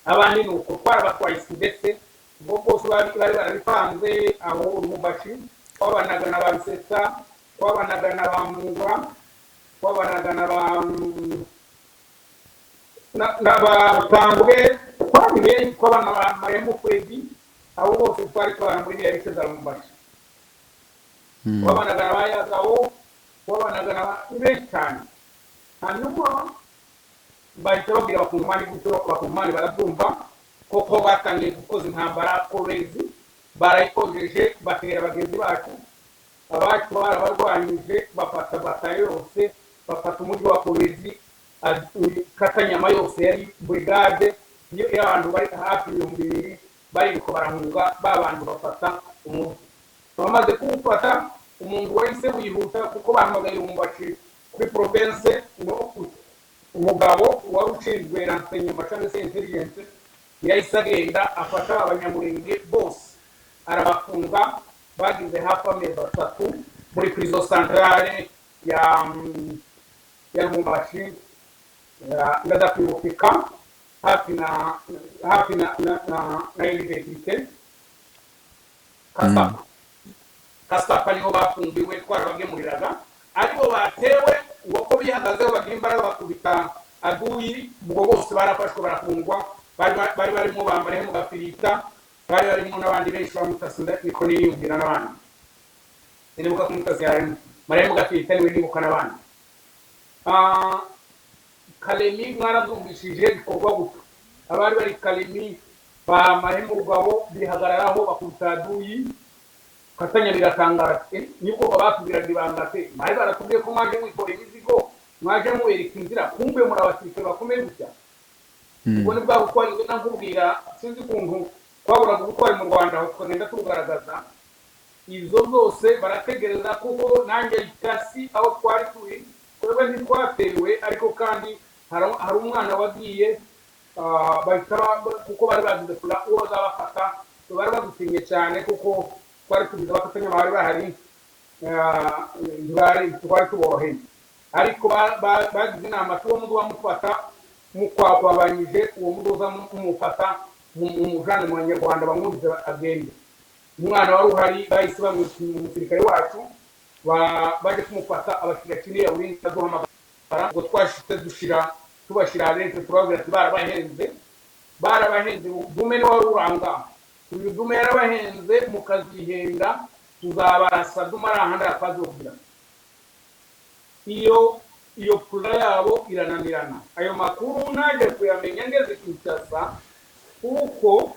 Abandi ni uko twarabatwaye, ndetse ubwo bwose bari barabipanze. Aho Lubumbashi twabanaga na ba Bisetsa, twabanaga na ba Mungwa, twabanaga na ba Tambwe, twari benshi, twabana ba Marembo Fredi, abo bose twari tubana muri biriya bice za Lubumbashi. Twabanaga na ba Yagabo, twabanaga na ni benshi cyane. Hanyuma bahita babwira Abakongomani gutyo, Abakongomani barabyumva koko, batangiye gukoza intambara. Kolwezi barayikojeje, batera bagenzi bacu, abacu barabarwanyije, bafata batayo yose, bafata umujyi wa Kolwezi. Katanyama yose yari brigade y'abantu bari hafi 2000, bariruka barahunga, ba bantu bafata umujyi. Bamaze kuwufata, umuntu wahise wihuta, kuko bahamagaye Lubumbashi kuri province, ngo umugabo wari ushinzwe renseignement cyangwa se intelligence yahise agenda afata Abanyamurenge bose arabafunga. Bagize hafi amezi 3 muri prison centrale ya Lubumbashi, ndaza kwibukika hafi na université Kasapa. Kasapa niho bafungiwe, twarabagemuriraga, aribo batewe ngo ko bihagazeho, bagira imbaraga, bakubita aduyi. Ubwo bose barafashwe, barafungwa. Bari barimo bambariye mu gafirita, bari barimo n'abandi benshi bamutasi, niko niyumvira n'abandi, sinibuka ko Mutasi yarimo, Mariya mu gafirita niwe nibuka n'abandi. Kalemi mwarabyumvishije bikorwa gutyo. Abari bari Kalemi ba Mahemu Rugabo bihagararaho, bakubita aduyi. Katanya biratangara, nibwo batubwiraga ibanga se, bari baratubwiye ko mwaje mwikorera imizigo, mwaje mubereka inzira, kumbe muri abasirikare bakomeye gutya. Ubwo ni bwa butwari ngenda nkubwira, sinzi ukuntu twaburaga ubutwari mu Rwanda aho tukagenda tubugaragaza. Izo zose barategereza, kuko nanjye Ikasi aho twari turi twebwe ntitwatewe, ariko kandi hari umwana wagiye, bahita kuko bari bagize kura uwo bazabafata, bari badutinye cyane kuko twari tugize abafatanya bari bahari, ntibari twari tuboroheye. Ariko bagize inama ati: "Uwo muduba mufata mukwakwabanyije, uwo muduza mumufata mumujane mu Banyarwanda, bamwurize agende." Umwana wari uhari bahise bamwita umusirikare wacu, baje kumufata, abashyira chini ya ulinzi, aduhamagara ngo twashitse dushira tubashyira benshi, turababwira ati: "Barabahenze, barabahenze, dume niwe wari uranga uyu dume yarabahenze, mukazihenda tuzabarasa, dume ari ahandi akazogira." Iyo plan yabo irananirana. Ayo makuru naje kuyamenya ngeze Kinshasa, kuko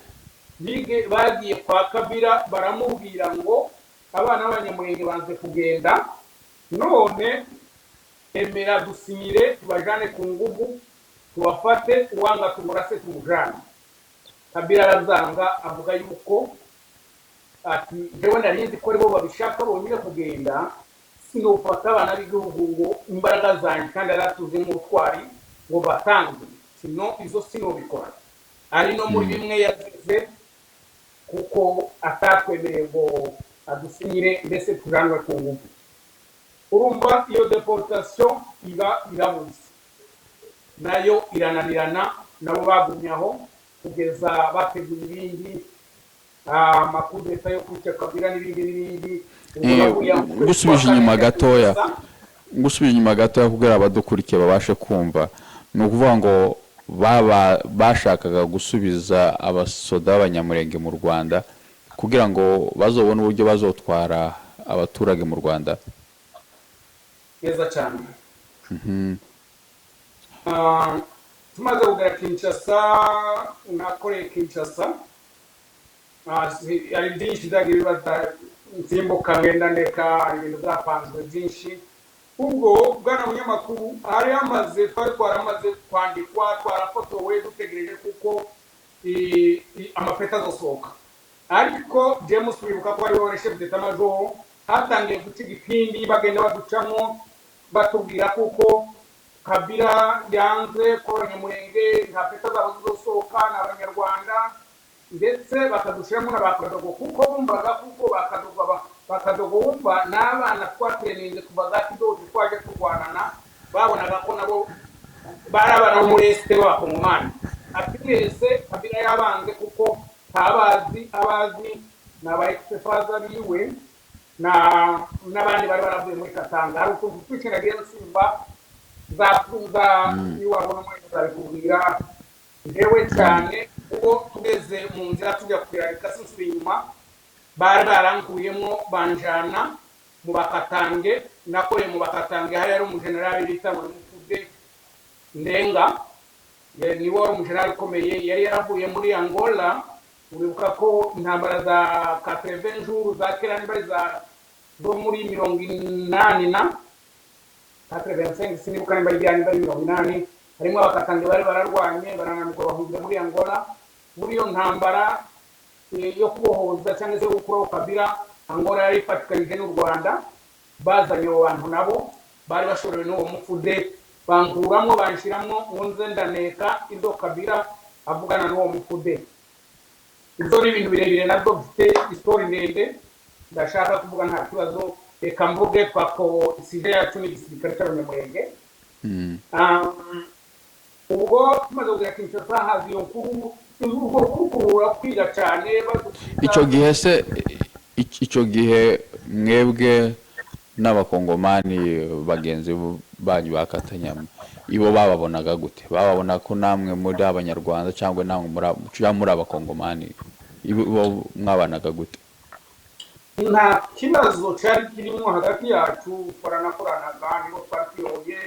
bige bagiye kwa Kabila baramubwira ngo abana b'Abanyamurenge banze kugenda, none emera dusinyire tubajane ku nguvu, tubafate, uwanga tumurase tumujane. Kabila arazanga, avuga yuko ati: "Jewe nari nzi ko aribo babishaka bonyine kugenda, sinofata abana b'igihugu ngo imbaraga zanjye kandi aratuze nk'ubutwari ngo batange, sino izo sinobikora." Ari no muri bimwe yazize, kuko atatwemereye ngo adusinyire mbese tujanwe ku ngufu. Urumva iyo déportation iba irabuze, nayo irananirana, nabo bagumye aho kugeza bateguye ibindi, amakudeta yo kwica Kabila n'ibindi n'ibindi. Ubwo buriya mu kwezi Ngusubije kwa inyuma kane gatoya. kugeza Ngusubije inyuma gatoya kugira abadukurikiye babashe kumva, ni ukuvuga ngo baba bashakaga gusubiza abasoda b'Abanyamurenge mu Rwanda. Kugira ngo bazobone uburyo bazotwara abaturage mu Rwanda. Neza cyane. Tumaze kugera Kinshasa, nakoreye Kinshasa. Hari byinshi byagiye bibaza, nsimbuka ngenda ndeka, hari ibintu byapanzwe byinshi. Ubwo bwana munyamakuru, hari hamaze, twari twaramaze kwandikwa, twarafotowe, dutegereje kuko amapeti azosohoka. Ariko James, wibuka ko ariwe wari chef d'état major, hatangiye guca igipindi, bagenda baducamo, batubwira kuko Kabila yanze ko Abanyamurenge nta peta zabo zizosohoka, ni Abanyarwanda, ndetse bakadushiramo na ba Kadogo, kuko bumvaga kuko ba Kadogo ba Kadogo wumva n'abana twateninze kuva za Kidozi, twaje kurwanana, babonaga ko nabo bari abana bo muri Est b'Abakongomani. Ati mwese Kabila yabanze kuko ntabazi, abazi ni aba ex-FAZ biwe na n'abandi bari baravuye muri Katanga. Hari utuntu twinshi nagiye nsimba za za iwabo no muri zabikubwira ngewe cyane. Ubwo tugeze mu nzira tujya kuyareka, sinsubira inyuma, bari barankuyemo banjana mu Bakatange. Nakoreye mu Bakatange, hari hari umujenerali bita ngo ni Mufude Ndenga. Niwe wari umujenerali ukomeye, yari yaravuye muri Angola. Uribuka ko intambara za 80 jours za kera, niba ari za zo muri 80 na 85, sinibuka nimba ari ryari, nimba ari 80, harimo Abakatange bari bararwanye, barananirwa, bahungira muri Angola. Muri iyo ntambara yo kubohoza cyangwa se yo gukuraho Kabila, Angola yari ifatikanyije n'u Rwanda. Bazanye abo bantu nabo bari bashorewe n'uwo Mufude, bankuramo banshiramo ngo nze ndaneka ibyo Kabila avugana n'uwo Mufude. Ibyo ni ibintu birebire nabyo bifite story ndende ndashaka kuvuga. Nta kibazo, reka mvuge twako sujet yacu ni igisirikare cy'Abanyamurenge. Ubwo tumaze kugera Kinshasa, haza iyo nkuru, urwo rukuru rurakwira cyane, baducika. Icyo gihe se, icyo gihe mwebwe n'Abakongomani bagenzi banyu ba Katanyama, ibo bababonaga gute? Bababona ko namwe muri Abanyarwanda cyangwa namwe muri cyangwa muri Abakongomani? Ibo mwabanaga gute? Nta kibazo cyari kirimo hagati yacu, twaranakoranaga, nibo twari tuyoboye.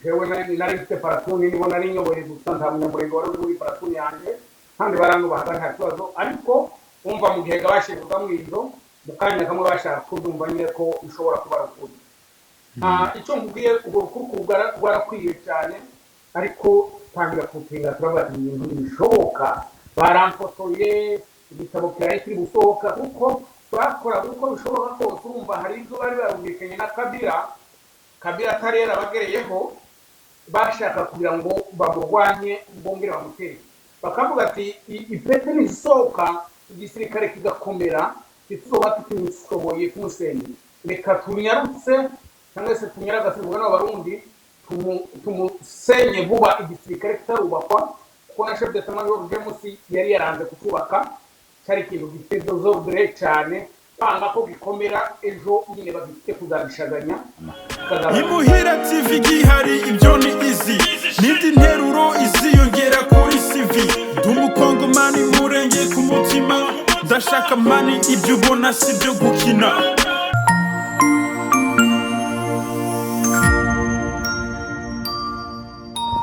Jewe nari mfite platoon, nibo nari nyoboye gusa, nta Munyamurenge wari uri muri platoon yanjye, kandi baranubahanga, nta kibazo. Ariko umva, mu gihe bashyirwaga mu ijo, mu kanya kamwe bashaka kubyumva nyine ko bishobora kuba ari ukuri. Icyo nkubwiye, urwo rukuru rwarakwiye cyane, ariko tangira kupinga, turavuga ati ibintu ntibishoboka. Baramfotoye, igitabo kirari kiri gusohoka, kuko bakoraga uko bishoboka kose. Urumva hari ibyo bari barumvikanye na Kabila, Kabila atari yarabagereyeho, bashaka kugira ngo bamurwanye, bongere bamutere. Bakavuga ati ipete nisohoka, igisirikare kigakomera, ntituzoba tukimushoboye kumusenya. Reka tunyarutse cyangwa se tunyaragase, tuvuga n'Abarundi, tumusenye vuba igisirikare kitarubakwa, kuko na chef d'état major James yari yaranze kucyubaka. Cyari ikintu gifite désordre cyane, banga ko gikomera, ejo nyine bagifite kuzabishaganya. Imuhira TV gihari, ibyo ni easy, n'indi nteruro iziyongera kuri CV. Ndi Umukongomani, murenge ku mutima, ndashaka money, ibyo ubona si ibyo gukina.